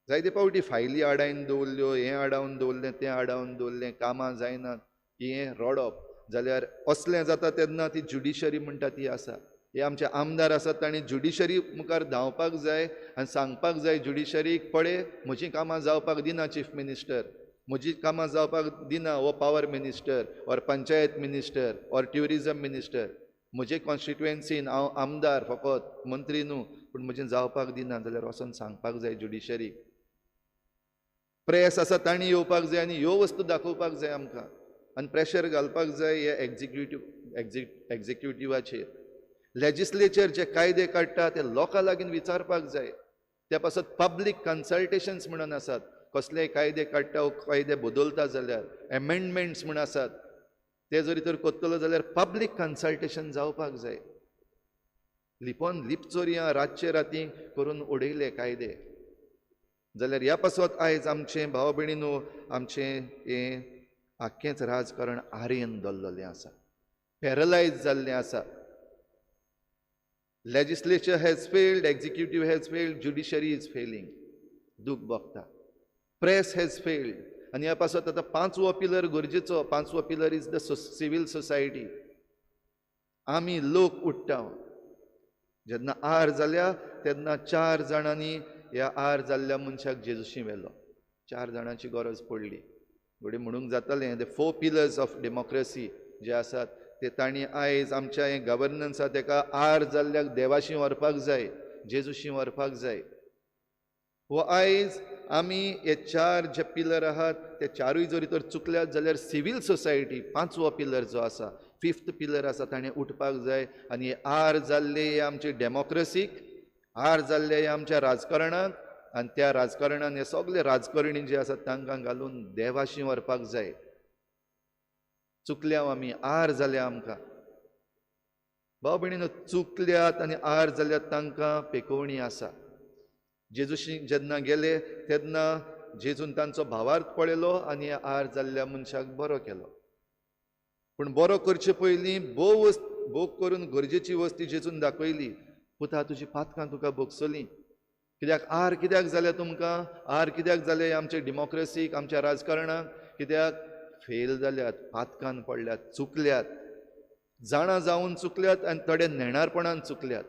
जायते फावटी फायली आडावन दवरल्यो, हें आडावन दवरलें, तें आडावन दवरलें, कामां जायनात, हें रडप जाल्यार असलें जाता तेन्ना ती ज्युडिशरी म्हणटा ती आसा. हे आमचे आमदार आसात तांणी ज्युडिशरी मुखार धांवपाक जाय आनी सांगपाक जाय ज्युडिशरीक, पळय म्हजीं कामां जावपाक दिना चीफ मिनिस्टर, म्हजीं कामां जावपाक दिना हो power minister or panchayat minister or tourism minister, म्हजे कॉन्स्टिट्युएन्सीन हांव आमदार फकत मंत्री न्हू, पूण म्हजें जावपाक दिना जाल्यार वचोन सांगपाक जाय ज्युडिशरीक. प्रेस आसा तांणी येवपाक जाय आनी ह्यो वस्तू दाखोवपाक जाय आमकां आनी प्रेशर घालपाक जाय हे एग्जिक्युटिवाचेर. लेजिस्लेचर जे कायदे काडटा ते लोकां लागीं विचारपाक जाय. त्या पासत पब्लीक कन्सल्टेशन्स म्हणून आसात, कसलेय कायदे काडटा वो कायदे बदलता जाल्यार एमेंडमेंट्स म्हूण आसात, ते जरी तर करतलो जाल्यार पब्लीक कन्सल्टेशन जावपाक जाय. लिपोन लिपचोरयां रातचे राती करून उडयले कायदे जाल्यार ह्या पासत आयज आमचें भाव भयणीनो आमचें हें आख्खेंच राजकारण आरेन दवरलेलें आसा, पॅरलायज जाल्लें आसा. Legislature has failed, executive has failed, judiciary is failing, दूख भोगता. Press has failed. आनी ह्या पासत आतां पांचवो पिलर गरजेचो. पांचवो pillar is the civil society. आमी लोक उठ्ठा जेन्ना आर जाल्या तेन्ना 4 जाणांनी ह्या आर जाल्ल्या मनशाक जेजूशी व्हेलो. 4 जाणांची गरज पडली. घडये म्हणूंक जातालें the 4 pillars of democracy जे आसात ते तांणी आयज आमच्या हें गवर्नन्सा तेका आर जाल्ल्याक देवाशी व्हरपाक जाय, जेजूशी व्हरपाक जाय. हो आयज आमी हे 4 जे पिलर आहात ते 4ूय जरी तर चुकल्यात जाल्यार सिवील सोसायटी पांचवो पिलर जो आसा, 5th pillar आसा, ताणें उठपाक जाय आनी हे आर जाल्ले हे आमचे डेमोक्रेसीक, आर जाल्ले हे आमच्या राजकारणाक आनी त्या राजकारणान हे सगळे राजकारणी जे आसात तांकां घालून देवाशी व्हरपाक जाय. चुकल्या आमी, आर जाल्या आमकां. भाव भयणीनो, चुकल्यात आनी आर जाल्यात तांकां पेकोवणी आसा. जेजूशी जेन्ना गेले तेन्ना जेजून तांचो भावार्थ पळयलो आनी आर जाल्ल्या मनशाक बरो केलो. पूण बरो करचे पयलीं भोव भोग करून गरजेची वस्ती जेजून दाखयली. पुता, तुजी पातकां तुका भोगसली. कित्याक आर कित्याक जाल्या तुमकां, आर कित्याक जाले आमचे डेमोक्रेसीक, आमच्या राजकारणाक, कित्याक फेल जाल्यात, पातकान पडल्यात, चुकल्यात, जाणा जावन चुकल्यात आनी थोडे नेणारपणान चुकल्यात.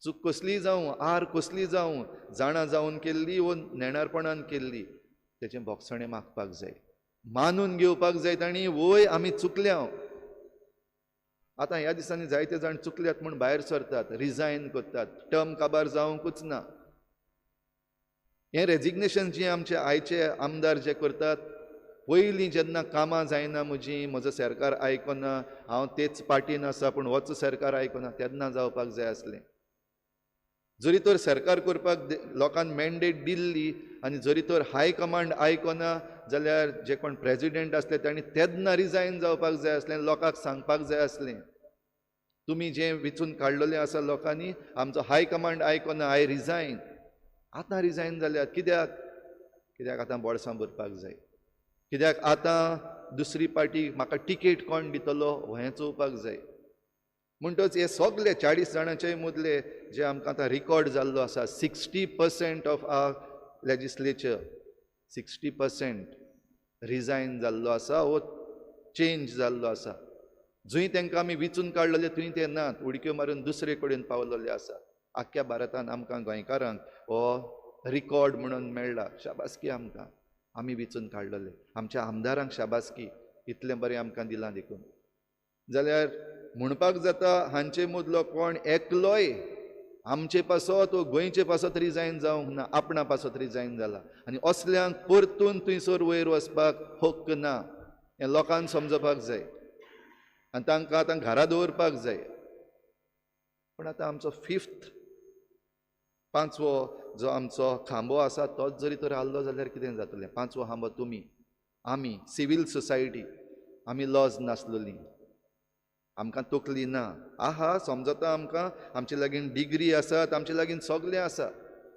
चूक कसली जावं, आर कसली जावं, जाणा जावन केल्ली वो नेणारपणान केल्ली, तेचें भोगसणें मागपाक जाय, मानून घेवपाक जाय तांणी वय आमी चुकल्या. आतां ह्या दिसांनी जायते जाण चुकल्यात म्हूण भायर सरतात, रिजायन करतात, टर्म काबार जावंकूच ना. हें रेजिग्नेशन जें आमचे आयचे आमदार जे करतात, पयलीं जेन्ना कामां जायना म्हजी, म्हजो सरकार आयकना, हांव तेच पार्टीन आसा पूण होच सरकार आयकना, तेन्ना जावपाक जाय आसलें. जरी तर सरकार करपाक लोकांक मॅन्डेट दिल्ली आनी जरी तर हाय कमांड आयकना जाल्यार जे कोण प्रेजिडेंट आसले तांणी तेन्ना रिजायन जावपाक जाय आसलें, लोकांक सांगपाक जाय आसलें तुमी जें विचून काडलेलें आसा लोकांनी, आमचो हाय कमांड आयकना, I resign. आतां रिजायन जाल्यात कित्याक? कित्याक आतां बोळसां भरपाक जाय, कित्याक आतां दुसरी पार्टी म्हाका टिकेट कोण दितलो हें चोवपाक जाय. म्हणटच हे सगळे 40 जाणांचे मदले जे आमकां आतां रिकॉर्ड जाल्लो आसा, 60% ऑफ our legislature, 60% resign जाल्लो आसा वो चेंज जाल्लो आसा. जंय तांकां आमी विचून काडलेले थंय ते नात, उडक्यो मारून दुसरे कडेन पावलेले आसा. आख्ख्या भारतान आमकां गोंयकारांक हो रिकॉर्ड म्हणून मेळ्ळा. शाबासकी आमकां, आमी विचून काडलेले आमच्या आमदारांक शाबासकी, इतलें बरें आमकां दिलां देखून. जाल्यार म्हणपाक जाता हांचे मदलो कोण एकलोय आमचे पासत वो गोंयचे पासत रिजायन जावंक ना, आपणा पासत रिजायन जाला. आनी असल्यांक परतून थंयसर वयर वचपाक हक्क ना, हें लोकांक समजपाक जाय आनी तांकां आतां घरा दवरपाक जाय. पूण आतां आमचो पांचवो जो आमचो खांबो आसा तोच जरी तर आहलो जाल्यार कितें जातलें? पांचवो खांबो तुमी, आमी, सिवील सोसायटी, आमी लॉज नासलोली, आमकां तकली ना. आहा समजता आमकां, आमचे लागीं डिग्री आसात, आमचे लागीं सगळें आसा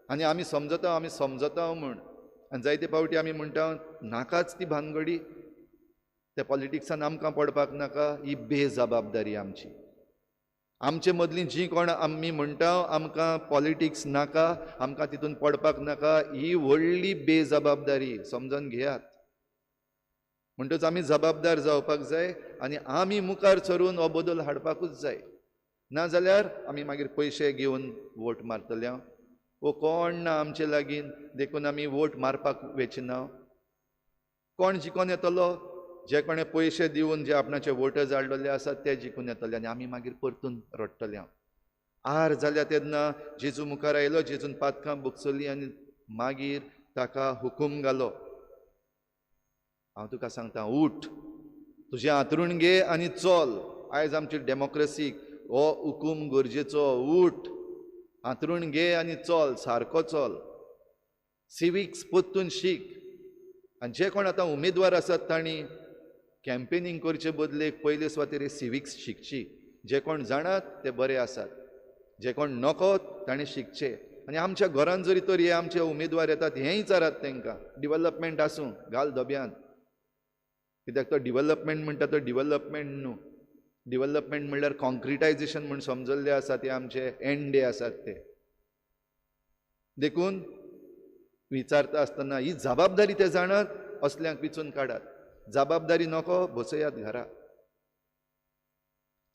आनी आमी समजता, आमी समजता म्हूण. आनी जायते फावटी आमी म्हणटा नाकाच ती भानगडी, त्या पॉलिटिक्सान आमकां पडपाक नाका. ही बेजबाबदारी आमची. आमचे मदलीं जीं कोण आमी म्हणटा आमकां पॉलिटिक्स नाका, आमकां तितून पडपाक नाका, ही व्हडली बेजबाबदारी समजून घेयात. म्हणटच आमी जबाबदार जावपाक जाय आनी आमी मुखार सरून हो बदल हाडपाकूच जाय. नाजाल्यार आमी मागीर पयशे घेवन वोट मारतले वो कोण ना आमचे लागीं, देखून आमी वोट मारपाक वेचिना. कोण जिखून येतलो? जे कोणे पयशे दिवन जे आपणाचे वोटर्स हाडलेले आसात ते जिखून येतले आनी आमी मागीर परतून रडटले. आर जाल्या तेन्ना जेजू मुखार आयलो, जेजून पातकां भोगसली आनी मागीर ताका हुकूम घालो, हांव तुका सांगता उठ, तुजें हांतरूण घे आनी चल. आयज आमची डेमोक्रेसीक हो हुकूम गरजेचो. उठ, हांतरूण घे आनी चल, सारको चल. सिविक्स परतून शीक. आनी जे कोण आतां उमेदवार आसात तांणी कॅम्पेनींग करचे बदलेक पयले सुवातेर सिविक्स शिकची. जे कोण जाणात ते बरे आसात, जे कोण नको ताणें शिकचे. आनी आमच्या घरान जरी तर हे आमचे उमेदवार येतात हेंय विचारात तांकां, डिवलपमेंट आसूं घाल धब्यांत, कित्याक तो डिवलपमेंट म्हणटा तो डिवलपमेंट न्हू. डिवलपमेंट म्हणल्यार कॉन्क्रिटायजेशन म्हूण समजल्ले आसा ते आमचे एंडे आसात ते. देखून विचारता आसतना ही जबाबदारी ते जाणात असल्यांक विचून काडात. जबाबदारी नको बसयात घरा.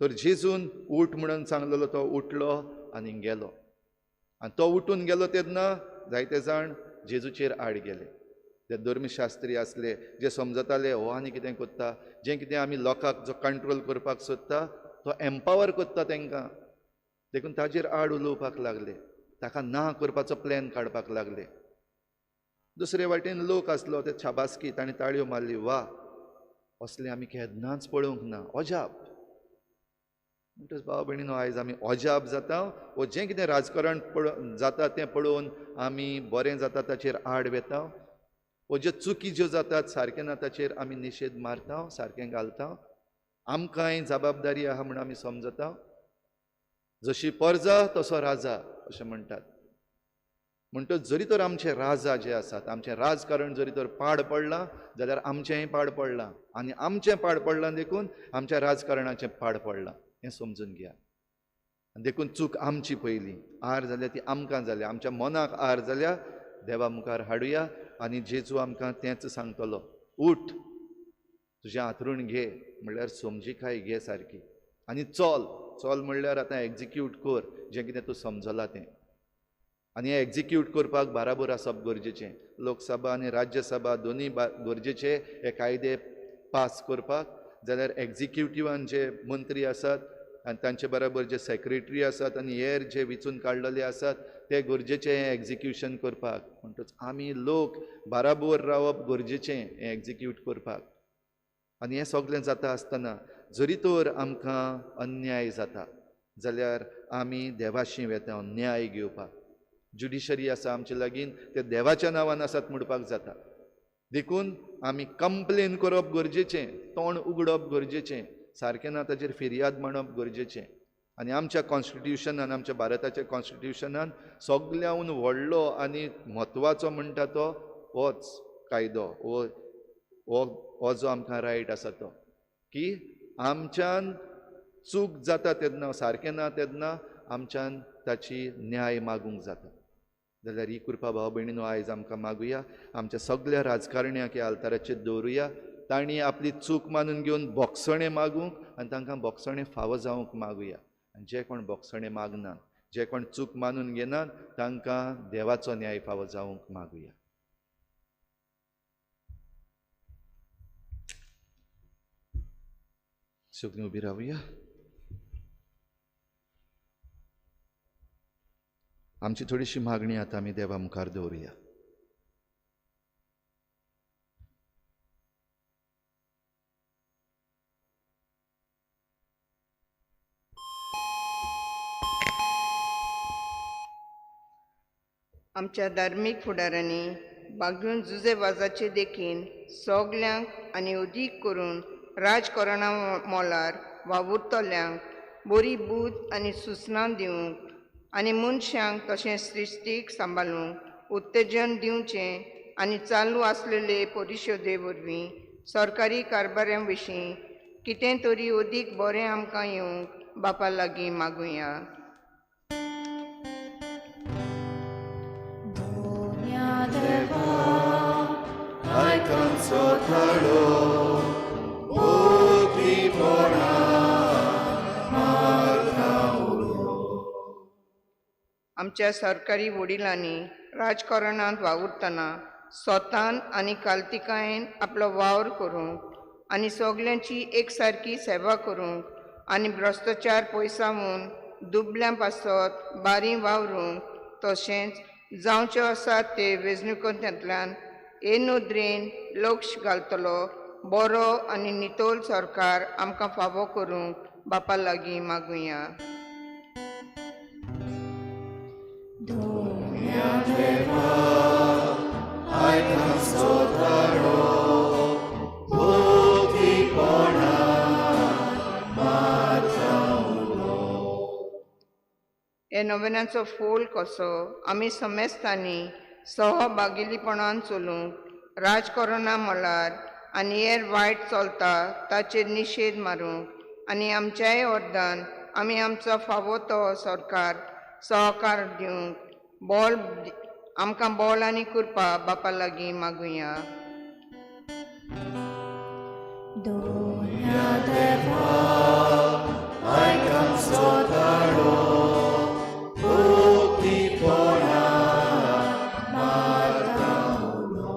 तर जेजून उठ म्हणून सांगलेलो तो उठलो आनी गेलो. आनी तो उठून गेलो तेन्ना जायते जाण जेजूचेर आड गेले. जे धर्मशास्त्री आसले जे समजताले हो आनी कितें करता, जें कितें आमी लोकांक जो कंट्रोल करपाक सोदता तो एम्पावर करता तांकां, देखून ताजेर आड उलोवपाक लागले, ताका ना करपाचो प्लॅन काडपाक लागले. दुसरे वाटेन लोक आसलो ते शाबासकी, ताणें ताळयो मारली, वा असलें आमी केन्नाच पळोवंक ना, अजाप. म्हणटच भाव भयणीनो आयज आमी अजाप जाता वो जें कितें राजकारण जाता तें पळोवन आमी बरें जाता ताचेर आड वेता, वो ज्यो चुकी ज्यो जातात सारकें ना ताचेर आमी निशेध मारता, सारकें घालता. आमकांय जबाबदारी आहा म्हूण आमी समजता. जशी परजा तसो राजा अशें म्हणटात. म्हणटच जरी तर आमचे राजा जे आसात, आमचें राजकारण जरी तर पाड पडलां जाल्यार आमचेंय पाड पडलां, आनी आमचें पाड पडलां देखून आमच्या राजकारणाचें पाड पडलां हें समजून घेया. देखून चूक आमची पयली, आर जाल्या ती आमकां जाल्या, आमच्या मनाक आर जाल्या, देवा मुखार हाडुया आनी जेजू आमकां तेंच सांगतलो, उठ, तुजें हांतरूण घे, म्हणल्यार समजिकाय घे सारकी, आनी चल. चल म्हणल्यार आतां एग्जिक्यूट कर जें कितें तूं समजला तें. आनी हें एग्जिक्यूट करपाक बाराबर आसप गरजेचें. लोकसभा आनी राज्यसभा दोनूय गरजेचे हे कायदे पास करपाक. जाल्यार एग्जिक्युटिवान जे मंत्री आसात आनी तांचे बराबर जे सेक्रेटरी आसात आनी हेर जे विचून काडलेले आसात ते गरजेचें हें एग्जिक्युशन करपाक. म्हणटच आमी लोक बाराबर रावप गरजेचें हें एग्जिक्यूट करपाक. आनी हें सगळें जाता आसतना जरी तर आमकां अन्याय जाता जाल्यार आमी देवाशी वेता न्याय घेवपाक. ज्युडिशरी आसा आमचे लागीं, ते देवाच्या नांवान आसात म्हणपाक जाता. देखून आमी कंप्लेन करप गरजेचें, तोंड उगडप गरजेचें, सारकें ना ताचेर फिर्याद मांडप गरजेचें. आनी आमच्या कॉन्स्टिट्युशनान, आमच्या भारताच्या कॉन्स्टिट्युशनान सगळ्याहून व्हडलो आनी म्हत्वाचो म्हणटा तो होच कायदो, हो हो जो आमकां रायट आसा तो, की आमच्यान चूक जाता तेन्ना, सारकें ना तेन्ना आमच्यान ताची न्याय मागूंक जाता. जाल्यार ही कृपा भाव भयणीनो आयज आमकां मागुया. आमच्या सगळ्या राजकारण्यांक ह्या आल्ताराचेर दवरुया, तांणी आपली चूक मानून घेवन बोगसणें मागूंक आनी तांकां बोगसणें फावो जावंक मागुया. आनी जे कोण बोगसणें मागनात, जे कोण चूक मानून घेनात, तांकां देवाचो न्याय फावो जावंक मागुया. सगळीं उबी रावया. आमची थोडीशी मागणी आतां आमी देवा मुखार दवरुया. आमच्या धार्मीक फुडारांनी बागून जुजे वाजाचे देखीन सगल्यांक आनी अदीक करून राजकरणा मोलार वावुरतल्यांक बरी बूद आनी सुचना दिवंक आनी मनशांक तशेंच सृश्टीक सांबाळूंक उत्तेजन दिवचें आनी चालू आसलेले परिशदे वरवीं सरकारी कारभारा विशीं कितें तरी अदीक बरें आमकां येवंक बापा लागीं मागुया. आयकांचो थाळो ओतीपणा मारता उलो. आमच्या सरकारी वडिलांनी राजकारणांत वावुरतना स्वतान आनी कालतिकायेन आपलो वावर करूंक आनी सगल्यांची एकसारकी सेवा करूंक आनी भ्रश्टाचार पयसावून दुबल्यां पासत बारी वावरूंक तशेंच जावच्यो आसात ते वेंचणुकेंतल्यान हे नदरेन लक्ष घालतलो बरो आनी नितळ सरकार आमकां फावो करूंक बापा लागीं मागुया. आयकांचो थाळो ओतीपणा मारता उलो. हे नोवेनाचो फोल कसो आमी समेस्तांनी सहभागिलीपणान चलूंक राजकरणा मळार आनी हेर वायट चलता ताचेर निशेध मारूंक आनी आमच्याय अर्दान आमी आमचो फावो तो सरकार सहकार दिवंक बोल आमकां बोल आनी कृपा बापा लागीं मागुया. आयकांचो थाळो ओतीपणा मारता उलो.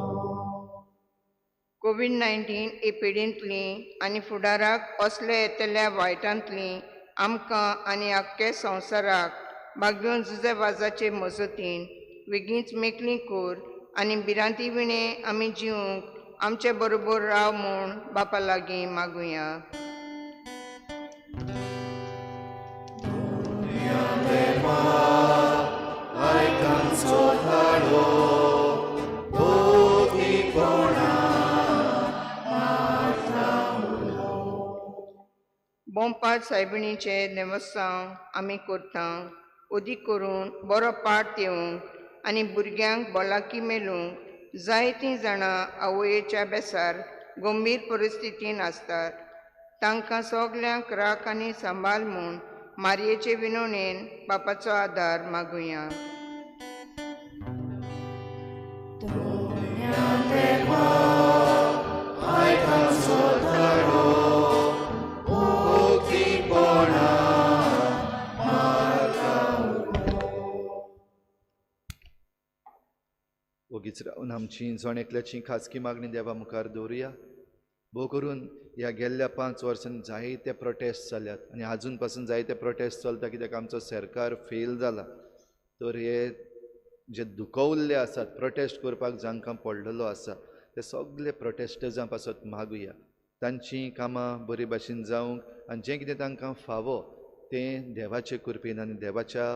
कोवीड-19 हे पिडींतली आनी फुडाराक असले येतल्या वायटांतली आमकां आनी आख्खे संवसाराक बागेवन जुजे वाजाचे मजतीन वेगींच मेकळी कर आनी भिरांती विणें आमी जिवंक आमचे बरोबर राव म्हूण बापा लागीं मागुया. आयकांचो थाळो ओतीपणा मारता उलो. बोंपाद सायबिणीचें देवस्थान आमी करता अदीक करून बरो पाठ येवंक आनी भुरग्यांक भलायकी मेळूंक जायतीं जाणां आवयच्या बेसार गंभीर परिस्थितीन आसतात. तांकां सगल्यांक राख आनी सांबाळ म्हूण मारयेचे विनवणेन बापाचो आदार मागुया. आयकांचो थाळो ओतीपणा मारता उलो. ओगीच रावन आमची जण एकल्याची खाजगी मागणी देवा मुखार दवरुया. भोव करून ह्या गेल्ल्या 5 वर्सांनी जायते प्रोटेस्ट जाल्यात आनी आजून पासून जायते प्रोटेस्ट चलता कित्याक आमचो सरकार फेल जाला. तर हे जे दुखवल्ले आसात प्रोटेस्ट करपाक जांकां पडलेलो आसा ते सगळे प्रोटेस्टर्सां पासत मागुया तांचीं कामां बरे भाशेन जावंक आनी जें कितें तांकां फावो तें देवाचे कृपेन आनी देवाच्या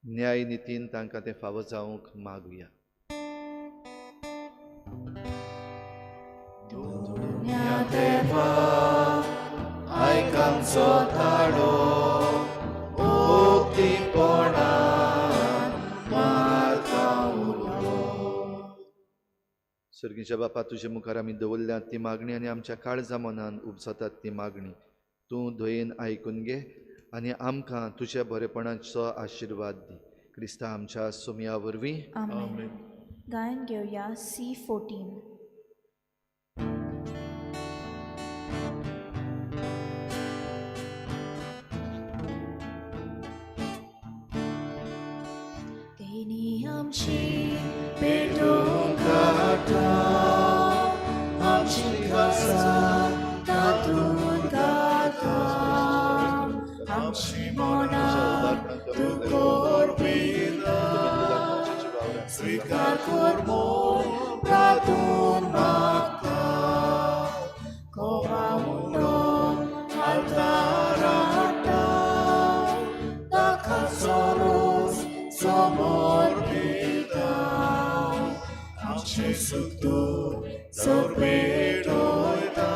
न्याय नितीन तांकां तें फावो जावंक मागुया. देवा आयकांचो थाळो ओतीपणा मारता उलो. सर्गीच्या बापा, तुजे मुखार आमी दवरल्यात ती मागणी आनी आमच्या काळजा मनान उपजतात ती मागणी तूं दयेन आयकून घे आनी आमकां तुज्या बरेपणाचो आशिर्वाद दी. क्रिस्ता आमच्या सोमया वरवीं. आमेन. गायन घेवया C14. तेणी आमची पेटोवंक काडटा आमची काळजां तातूंत घालता आमची मनां तूं कोरपिता. कर म्हूण प्रार्थून मागता कोवा उंडो आल्तार हाडटा ताका सोरोस समर्पिता आमचें सुख दूख सर पेटयता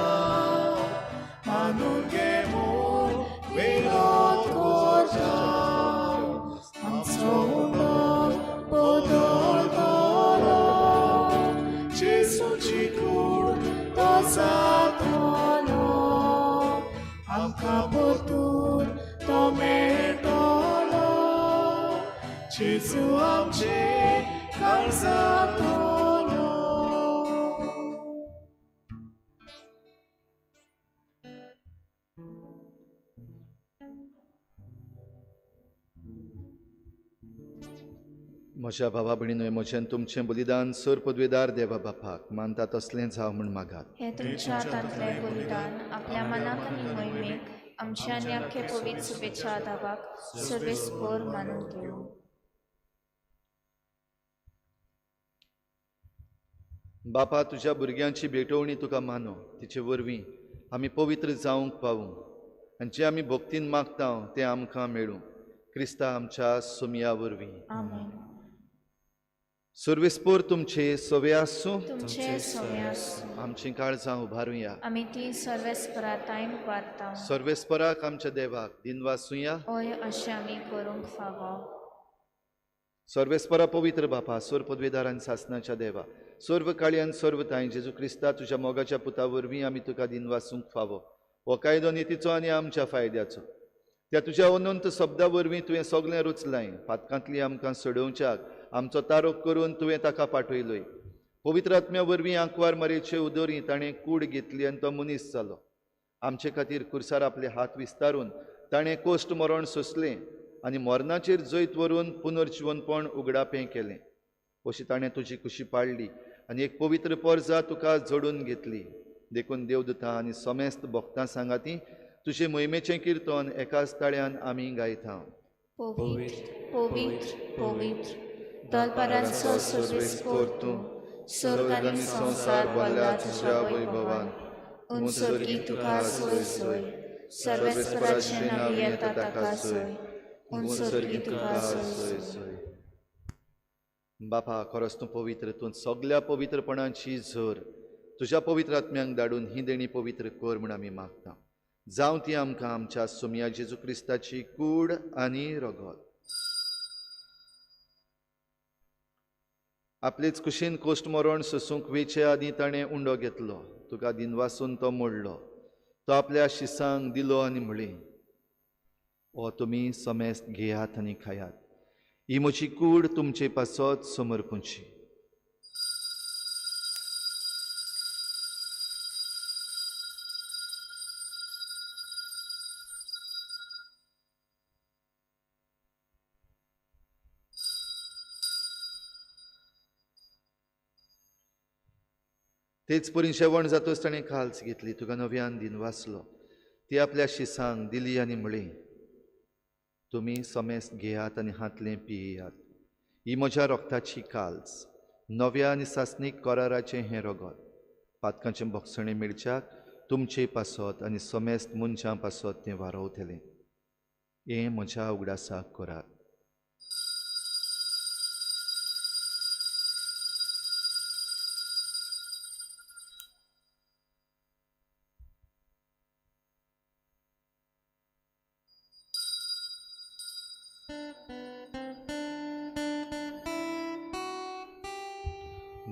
मानून घे म्हूण विनोद करता आमचो उंडो बदलतलो जेजूची कूड तो जातलो आमकां परतून तो मेळटलो जेजू आमचे काळजांतलो. म्हज्या भावा भयणीनो म्हजें तुमचें बलिदान सर पदवेदार देवा बापाक मानता तसलें जावं म्हूण मागात. हे तुमच्या हातांतलें बलिदान आपल्या मनाक आनी मोहिमेक आमच्या आनी आख्खे पवित्र शुभेच्छा दावाक सर्वेस्पर मानून घेवं. बापा तुज्या भुरग्यांची भेटवणी तुका मानो, तिचे वरवीं आमी पवित्र जावंक पावूं आनी जें आमी भक्तीन मागता तें आमकां मेळूं. क्रिस्ता आमच्या सुमया वरवीं. आमेन. सर्वेस्पोर तुमचे सवे आसूं. तुमचे सवे आसूं. आमचीं काळजां उबारुया. आमी ती सर्वेस्परा ताईन उबारता. सर्वेस्पराक आमच्या देवाक दिनवासुया. हय, अशें आमी करूंक फावो. सर्वेस्परा पवित्र बापा, सर्व पदवेदार आनी सासनाच्या देवा, सर्व काळी आनी सर्व तांय जेजू क्रिस्ता तुज्या मोगाच्या पुता वरवीं आमी तुका दिनवासूंक फावो. हो कायदो नितीचो आनी आमच्या फायद्याचो. त्या तुज्या अनंत शब्दा वरवीं तुवें सगळें रचलाय. पातकांतली आमकां सोडोवच्याक आमचो तारोक करून तुवें ताका पाठयलोय. पवित्र आत्म्या वरवीं आंकवार मरेचे उदोरी ताणें कूड घेतली आनी तो मनीस जालो. आमचे खातीर कुर्सार आपले हात विस्तारून ताणें कोश्ट मरण सोंसलें आनी मरणाचेर जैत व्हरून पुनर्जिवनपण उगडापें केलें. अशी ताणें तुजी कुशी पाडली आनी एक पवित्र पोरजा तुका जोडून घेतली. देखून देवदूतां आनी समेस्त भक्तां सांगाती तुजे मोहिमेचें किर्तन एकाच ताळ्यान आमी गायता. पवित्र पवित्र पवित्र दलपरांचो सर्वेस्पोर तूं, स्वर्ग आनी संवसार भरला तुज्या वैभवान. उंच तुका सोय सोय, सर्वेस्पराचें नांव येता ताका सोय, उंच तुका सोय सोय. बापा, खरोच तूं पवित्र, तूं सगल्या पवित्रपणाची झर. तुज्या पवित्र आत्म्यांक धाडून ही देणी पवित्र कर म्हूण आमी मागता. जावं ती आमकां आमच्या सोमया जेजू क्रिस्ताची कूड आनी रगत. आपलेच कुशीन कोश्ट मरण सोसूंक वेचे आदीं ताणें उंडो घेतलो. तुका दिनवासून तो मोडलो. तो आपल्या शिसांक दिलो आनी म्हणलें, हो तुमी समेस्त घेयात आनी खायात. ही म्हजी कूड तुमचे पासत समर्पूंची. तेच परी जेवण जातच ताणें खाल्स घेतली. तुका नव्यान दिनवासलो. ती आपल्या शिसांक दिली आनी म्हणलें, तुमी समेस्त घेयात आनी हातलें पियात. ही म्हज्या रक्ताची काल्स, नव्या आनी सासणीक कराराचें हें रगत. पातकांचें भोगसणें मेळच्याक तुमचे पासत आनी समेस्त मनशां पासत तें वारोवतलें. हें म्हज्या उगडासाक करात.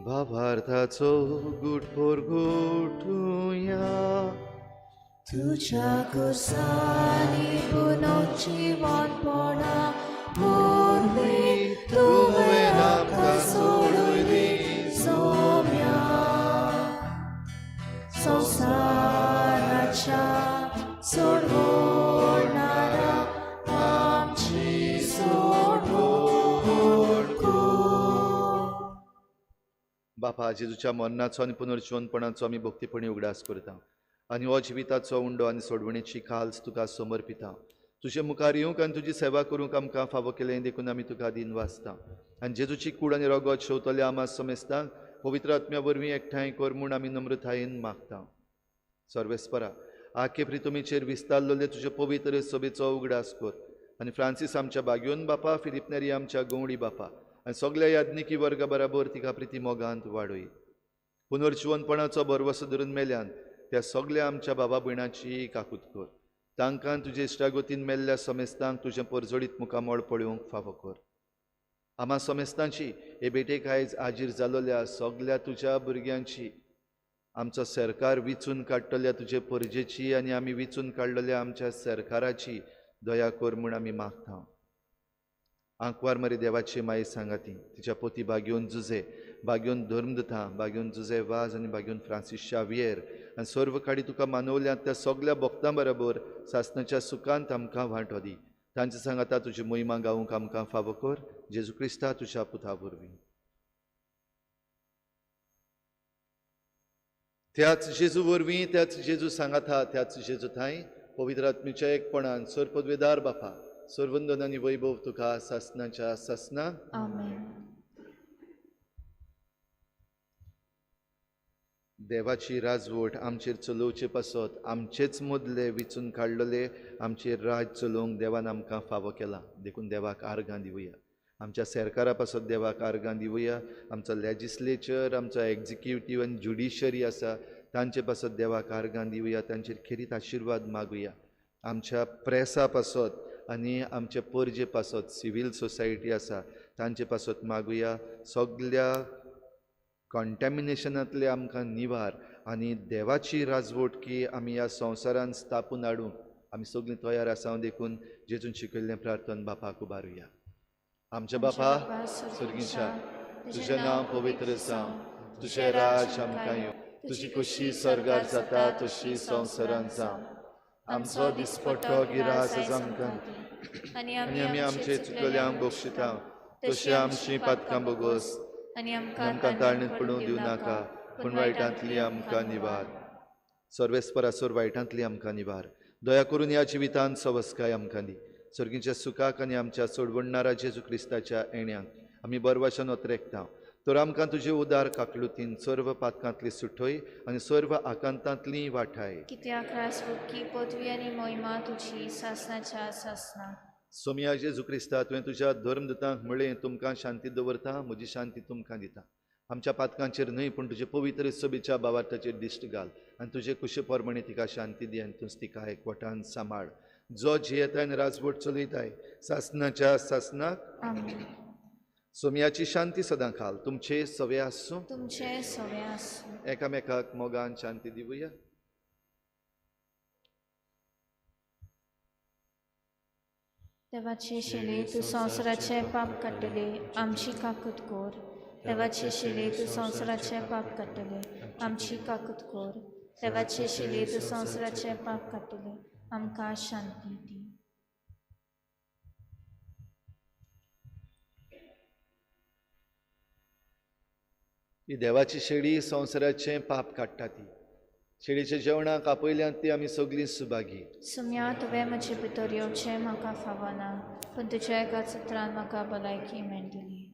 भावार्थाचो गुटपोर गुटुया. तुज्या कुसांनी पुनर्जिवनपणा वरवीं तुवें आमकां सोडयली सोम्या. संवसाराच्या सोडवणारा आमची सोडवण कर. बापा, जेजूच्या मरणाचो आनी पुनर्जिवनपणाचो आमी भक्तीपणी उगडास करता आनी हो जिविताचो उंडो आनी सोडवणेची खाल्स तुका समर्पिता. तुजे मुखार येवंक आनी तुजी सेवा करूंक आमकां फावो केलें देखून आमी तुका दिन वाचता. आनी जेजूची कूड आनी रगत शेवतल्या आमा समेस्तांक पवित्र आत्म्या वरवीं एकठांय कर म्हूण आमी नम्रतायेन मागता. सर्वेस्परा आखे प्रितुमीचेर विस्तारलेले तुजे पवित्र सभेचो उगडास कर आनी फ्रांसीस आमच्या बाग्योन बापा, फिलिप नेरी आमच्या गवळी बापा आनी सगल्या याज्ञिकी वर्गा बराबर तिका प्रिती मोगांत वाडय. पुनर्जिवनपणाचो भरवसो धरून मेल्यान त्या सगल्या आमच्या बाबा भयणाची काकूत कर. तांकां तुजे इश्टागतीन मेल्ल्या समेस्तांक तुजें परजळीत मुखामळ पळोवंक फावो कर. आमा समेस्तांची हे भेटेक आयज आजीर जालोल्या सगल्या तुज्या भुरग्यांची, आमचो सरकार विचून काडटल्या तुजे परजेची आनी आमी विचून काडलेल्या आमच्या सरकाराची दया कर म्हूण आमी मागता. आंकवार मरे देवाची माई सांगाती, तिच्या पोती बाग्योन जुजे, बाग्योन धर्मदता, बाग्योन जुजे वाज आनी बाग्योन फ्रांसीस शावियर आनी सर्व काडी तुका मानवल्यात त्या सगल्या भक्तां बरोबर सासणाच्या सुखांत आमकां वांटो दी. तांचे सांगाता तुजी मोहिमा गावूंक आमकां फावो कर. जेजू क्रिस्ता तुज्या पुता वरवीं. त्याच जेजू वरवीं, त्याच जेजू सांगाता, त्याच जेजू थांय पवित्र आत्म्याच्या एकपणान सर्वपदवेदार बापा, सर्वंदन आनी वैभव तुका सासणाच्या सासना. आमेन. देवाची राजवट आमचेर चलोवचे पासत आमचेच मदले विचून काडलेले आमचेर राज चलोवंक देवान आमकां फावो केला देखून देवाक आर्गां दिवया. आमच्या सरकारा पासत देवाक आर्गां दिवया. आमचो लेजिस्लेचर, आमचो एग्जिक्युटीव आनी ज्युडिशरी आसा तांचे पासत देवाक आर्गां दिवया. तांचेर खेरीत आशिर्वाद मागुया. आमच्या प्रेसा पासत आनी आमचे परजे पासत सिवील सोसायटी आसा तांचे पासत मागुया. सगल्या कॉन्टॅमिनेशनांतले आमकां निवार आनी देवाची राजवटकी आमी ह्या संवसारान स्थापून हाडूंक आमी सगळीं तयार आसा देखून जेजून शिकयल्लें प्रार्थन बापाक उबारुया. आमच्या बापा सर्गीच्या, तुजें नांव पवित्र जावं, तुजें राज आमकां येवं, तुजी खुशी स्वर्गार जाता तशी संवसारान जावं. आमचो दिसपट्टो गिरास आज आमकां आनी आमी आमचे चुकल्यांक बक्षिता तशी आमची पातकां बोगोस आनी आमकां ताळणीत पडूंक दिवं नाका पूण वायटांतली आमकां निवार. सर्वेस्परासोर वायटांतली आमकां निवार. दया करून ह्या जिवितांत सवस्काय आमकां दी. सर्गीच्या सुखाक आनी आमच्या सोडवणणारा जेजू क्रिस्ताच्या येण्याक आमी बरवाशान ओतरेकता. तर आमकां तुजे उदार काकलुतीन सर्व पातकांतली सुटय आनी सर्व आकांतांतली वाठाय. कित्याक राजवटकी पदवी आनी मोहिमा तुजी सासणाच्या सासना. सोमया जेजू क्रिस्ता, तुवें तुज्या धर्मदूतांक म्हळें, तुमकां शांती दवरता, म्हजी शांती तुमकां दिता. आमच्या पातकांचेर न्हय पूण तुजे पवित्र सभेच्या भावार्थाचेर दिश्ट घाल आनी तुजे कुशे प्रमाणे तिका शांती दी आनी तूंच तिका एकवटान सांबाळ. जो जियेताय आनी राजवट चलयताय सासणाच्या सासनाक. आमेन. सोमयाची शांती सदां खाल तुमचे सवे आसूं, तुमचे सवे आसूं. एकामेकाक मोगान शांती दिवया. देवाचे शिले तूं संवसाराचें पाप काडटले, आमची काकूत कर. देवाचे शिले तूं संवसाराचें पाप काडटले, आमची काकूत कर. देवाचे शिले तूं संवसाराचें पाप काडटले, आमकां शांती दी. ही देवाची शेळी संवसाराचें पाप काडटा. ती शेळीच्या जेवणाक आपयल्यात ती आमी सगळीं सुभागी. सुम्या, तुवें म्हजे भितर येवचें म्हाका फावना, पूण तुज्या एका सत्रान म्हाका भलायकी मेळटली.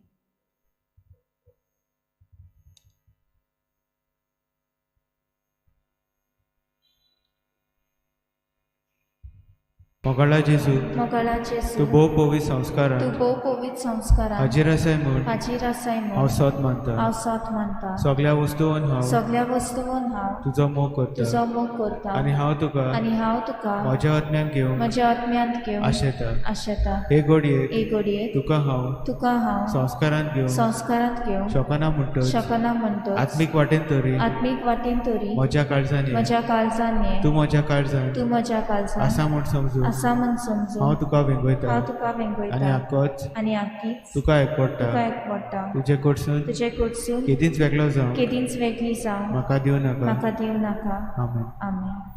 मोगाळा जेजू, मोगाळा जेजू, तूं भोव पवित्र संस्कारान, तूं भोव पवित्र संस्कारान हाजीर आसाय म्हूण, हाजीर आसाय म्हूण हांव सोद मानता, हांव सोद मानता. सगल्या वस्तून हांव, सगल्या वस्तून हांव तुजो मोग करता, तुजो मोग करता. आनी हांव तुका, आनी हांव तुका म्हज्या आत्म्यान घेवंक, म्हज्या आत्म्यांत घेवंक आशेता, आशेता. हे घडयेक, हे घडयेक तुका हांव, तुका हांव संस्कारांत घेवंक, संस्कारांत घेवंक शकना म्हणटच, शकना म्हणटच, आत्मीक वाटेन तरी, आत्मीक वाटेन तरी म्हज्या काळजान, म्हज्या काळजान, तूं म्हज्या काळजान, तूं म्हज्या काळजान आसा म्हूण समजून, आसा म्हूण समजून हांव तुका वेंगयता, हांव तुका वेंगयता. आनी आकोच, आनी आकीच तुका एकवडटा, तुका एकवडटा. तुजे कडसून, तुजे कडसून केदींच वेगळो जावं, केदींच वेगळी जावं म्हाका दिवं नाका, म्हाका दिवं नाका. आमेन. आमेन.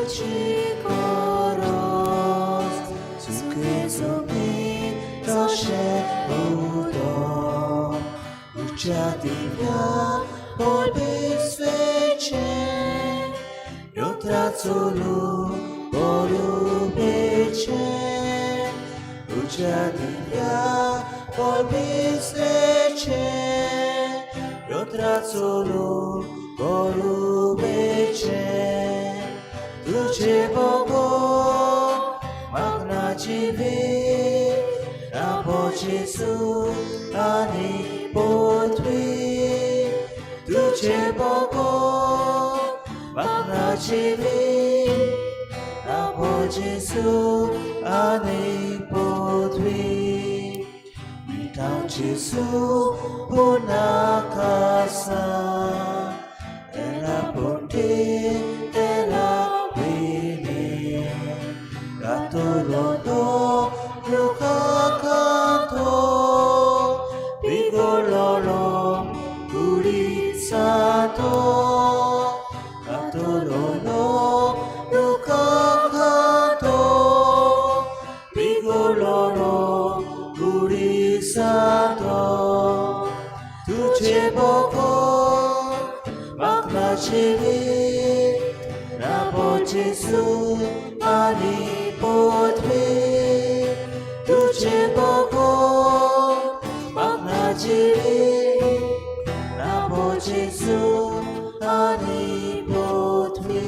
तुजी गरज सुके जमीन तशें उदक उच्या दिव्या परमेश्वराचें योत्राचोलू बरोबेचें उच्या दिव्या परमेश्वराचें योत्राचोलू बरोबेचें तुझे बगोर मागना जिवीत नाबो जेजू आनी पृथ्वी तुझे बगोर मागना जिवीत नाबो जेजू आनी पृथ्वी मिटाव जेजू पुना casa Ela ponte ela vini Gatolono luca canto Bigololo purisato Gatolono luca canto Bigololo purisato तुझे बगोर मागना जिवीत नाबो जेजू आनी पृथ्वी तुझे बगोर मागना जिवीत नाबो जेजू आनी पृथ्वी.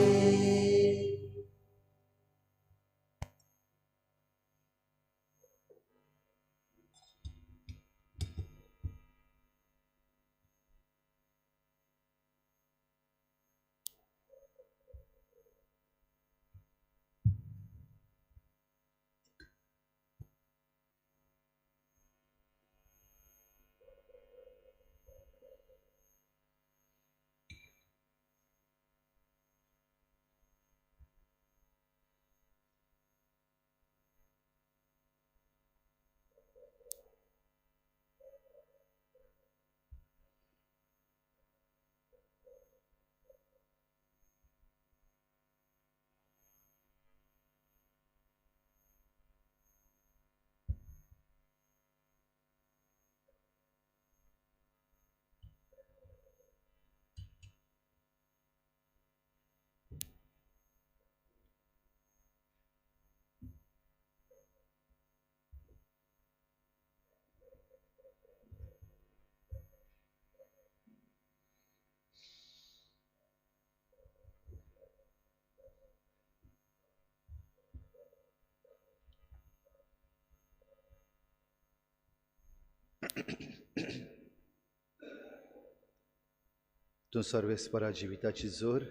तूं सर्वेस्परा जिविताची जोर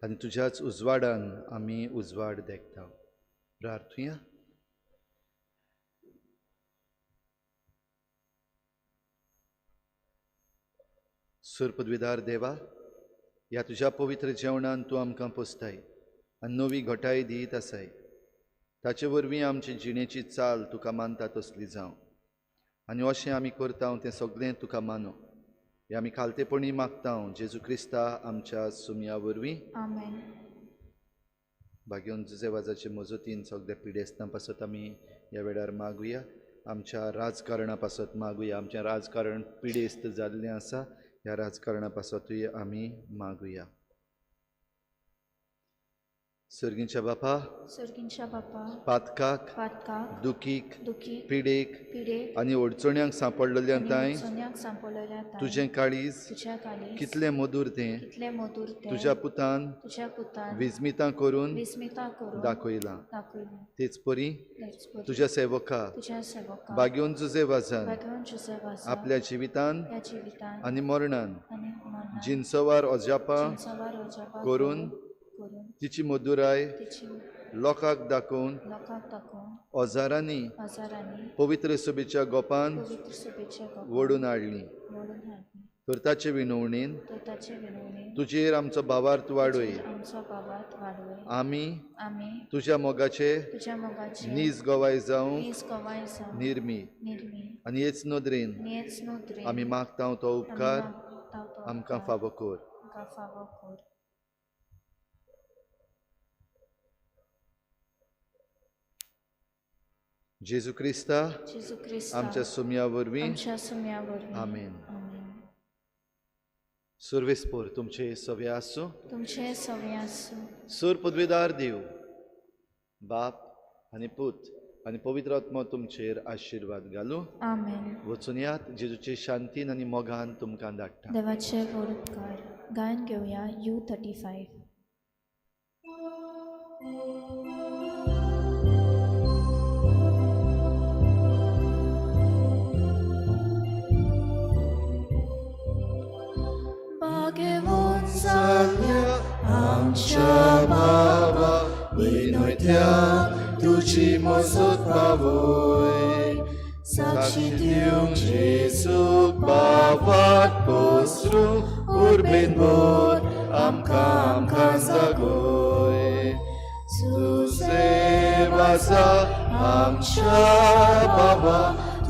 आनी तुज्याच उजवाडान आमी उजवाड देखता. प्रार्थुया. सुरपदविदार देवा, ह्या तुज्या पवित्र जेवणान तूं आमकां पोसताय आनी नवी घटाय दीत आसाय. ताचे वरवीं आमचे जिणेची चाल तुका मानता तसली जावं आनी अशें आमी करता तें सगळें तुका मानो. हे आमी खालतेपणी मागता जेजू क्रिस्ता आमच्या सुमया वरवीं. आमेन. भाग्योन जुजेवाजाचे मजतीन सगळ्या पिडेस्तां पासत आमी ह्या वेळार मागुया. आमच्या राजकारणा पासत मागुया. आमचें राजकारण पिडेस्त जाल्लें आसा, ह्या राजकारणा पासतूय आमी मागुया. सर्गींच्या बापा, सर्गींच्या बापा, पातकाक, पातकाक, दुखीक, दुखीक, पिडेक, पिडेक आनी अडचण्यांक सांपडलेल्या तांय तुजें तुजें काळीज तुज्या काळीज कितलें मधूर तें, कितलें मधूर तें तुज्या पुतान तुज्या पुतान विस्मितां करून विस्मितां करून दाखयलां. दाखयलां. तेच परी तेच परी तुज्या सेवका तुज्या सेवका बागेवन जुजे वाजान बागेवन जुजे वाजान आपल्या जिवितान ह्या जिवितान आनी मरणान आनी मरणान जिनसवार अजापां जिनसवार अजापां करून करून तिची मधुराय तिची लोकांक दाखोवन लोकांक दाखोवन हजारांनी हजारांनी पवित्र सभेच्या गोपान पवित्र सभेच्या गोपान ओडून हाडली. ओडून हाडली. तर ताचे विनवणीन तर ताचे विनवणीन तुजेर आमचो भावार्थ वाडय. तुजेर आमचो भावार्थ वाडय. आमी आमी तुज्या मोगाचे तुज्या मोगाचे नीज गवाय जावंक नीज गवाय जावंक निर्मी निर्मी आनी हेच नदरेन आनी हेच नदरेन आमी मागता तो आमी उपकार मागता तो आमकां उपकार फावो कर. आमकां फावो कर. जेजू क्रिस्ता जेजू क्रिस्ता आमच्या सुमया वरवीं आमच्या सुम्या वरवीं. आमेन. आमेन. सुर्वेस्पोर तुमचे सवे आसूं. तुमचे सवे आसूं. सूर पदवेदार देव बाप आनी पूत आनी पवित्र आत्मो तुमचेर आशिर्वाद घालूं. आमेन. वचून यात जेजूचे शांतीन आनी मोगान तुमकां धाडटा. देवाचे व्हड उपकार. गायन घेवया you 35. बागेवन जाल्या आमच्या बाबा विनोत्या तुजी मजत पावय साक्षी दिवंक जेजूक बाबाक पसरूं उर्बेन भर आमकां आमकां जागय तुजें वाजा आमच्या बाबा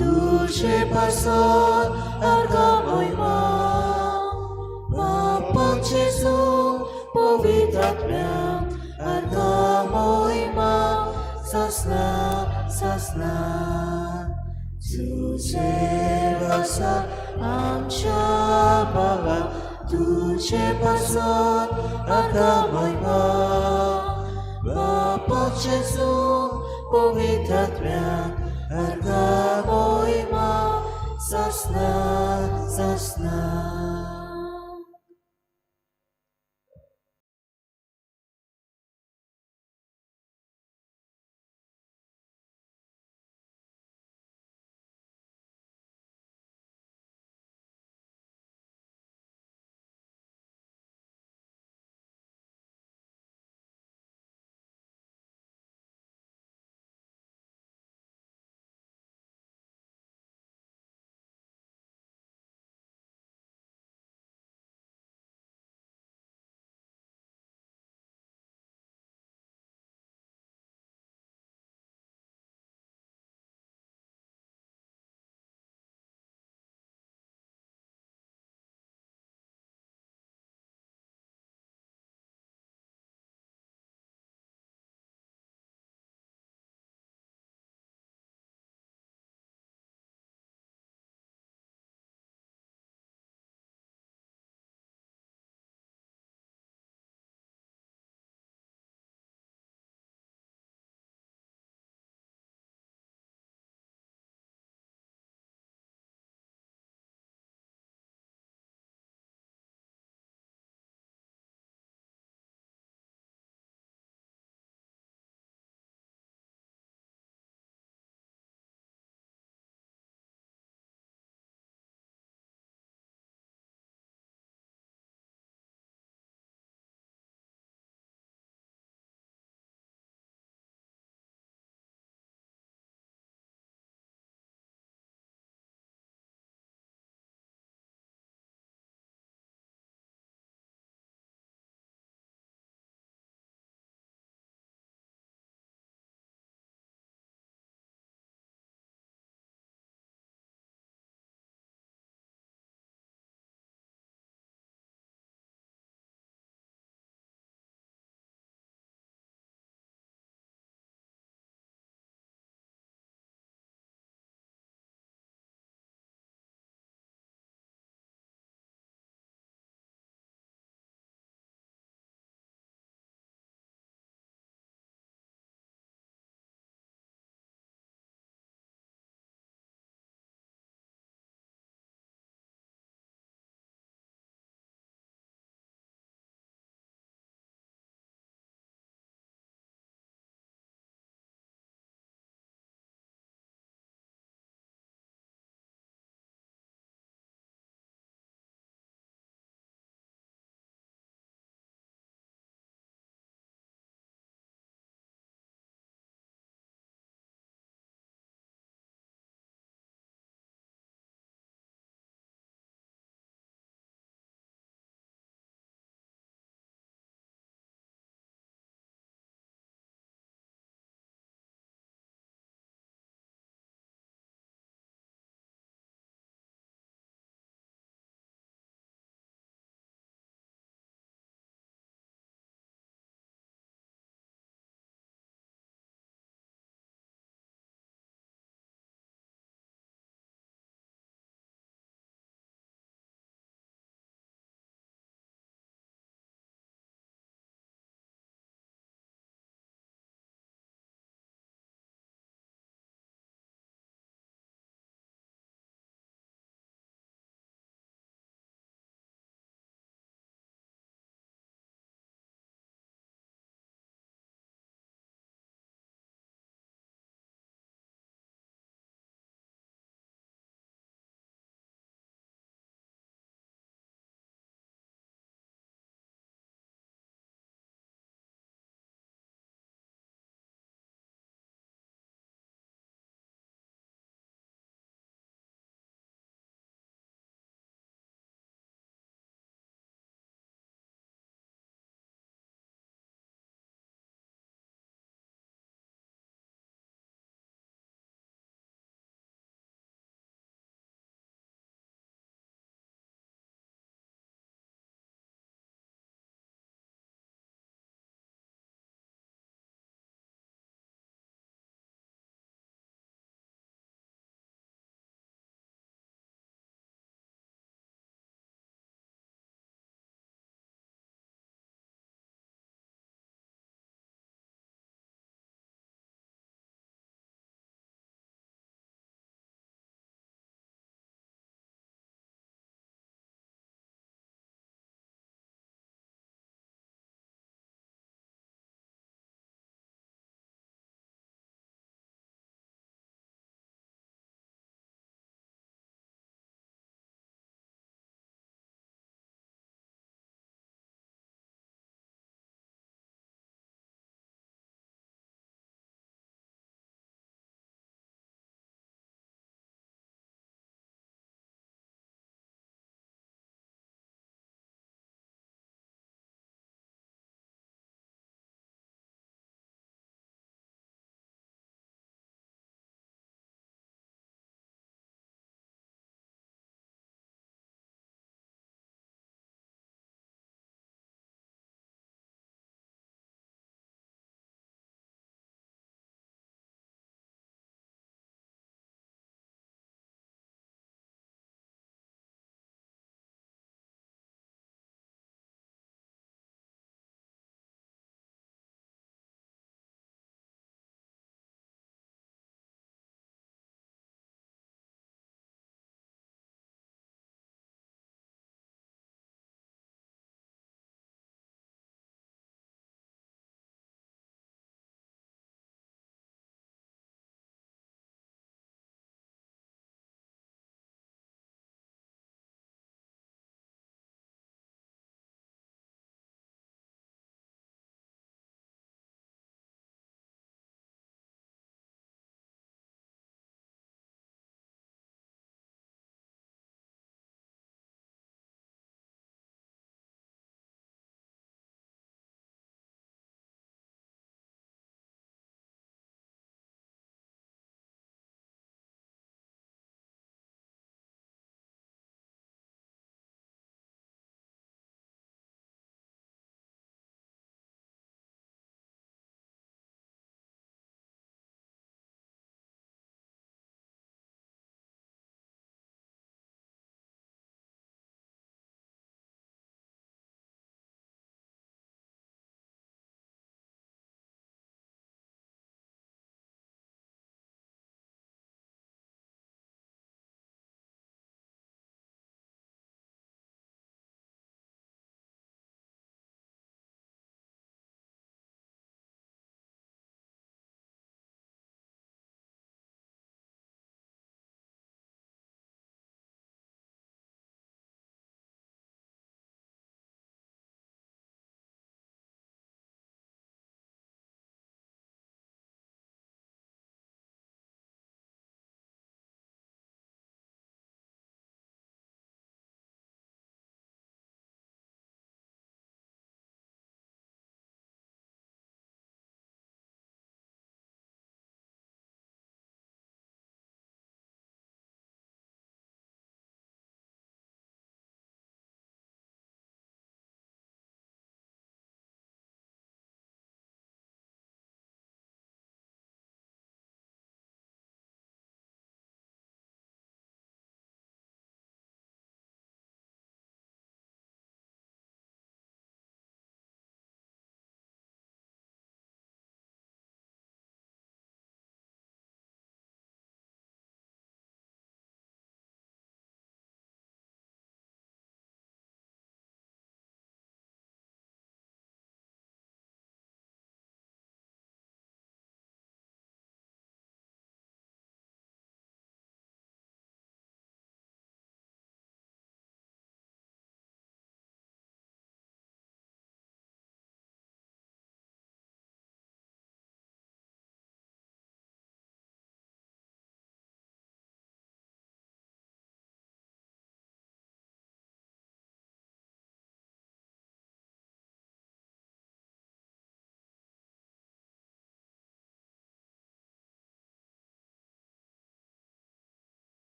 तुजे पासत आर्गां मोहिमा बापा जेजू पवित्र आत्म्याक आर्गां मोहिमा सासना सासना. तुजें वाजा आमच्या बाबा तुजे पासत आर्गां मोहिमा बापा जेजू पवित्र आत्म्याक आर्गां मोहिमा सासना सासना.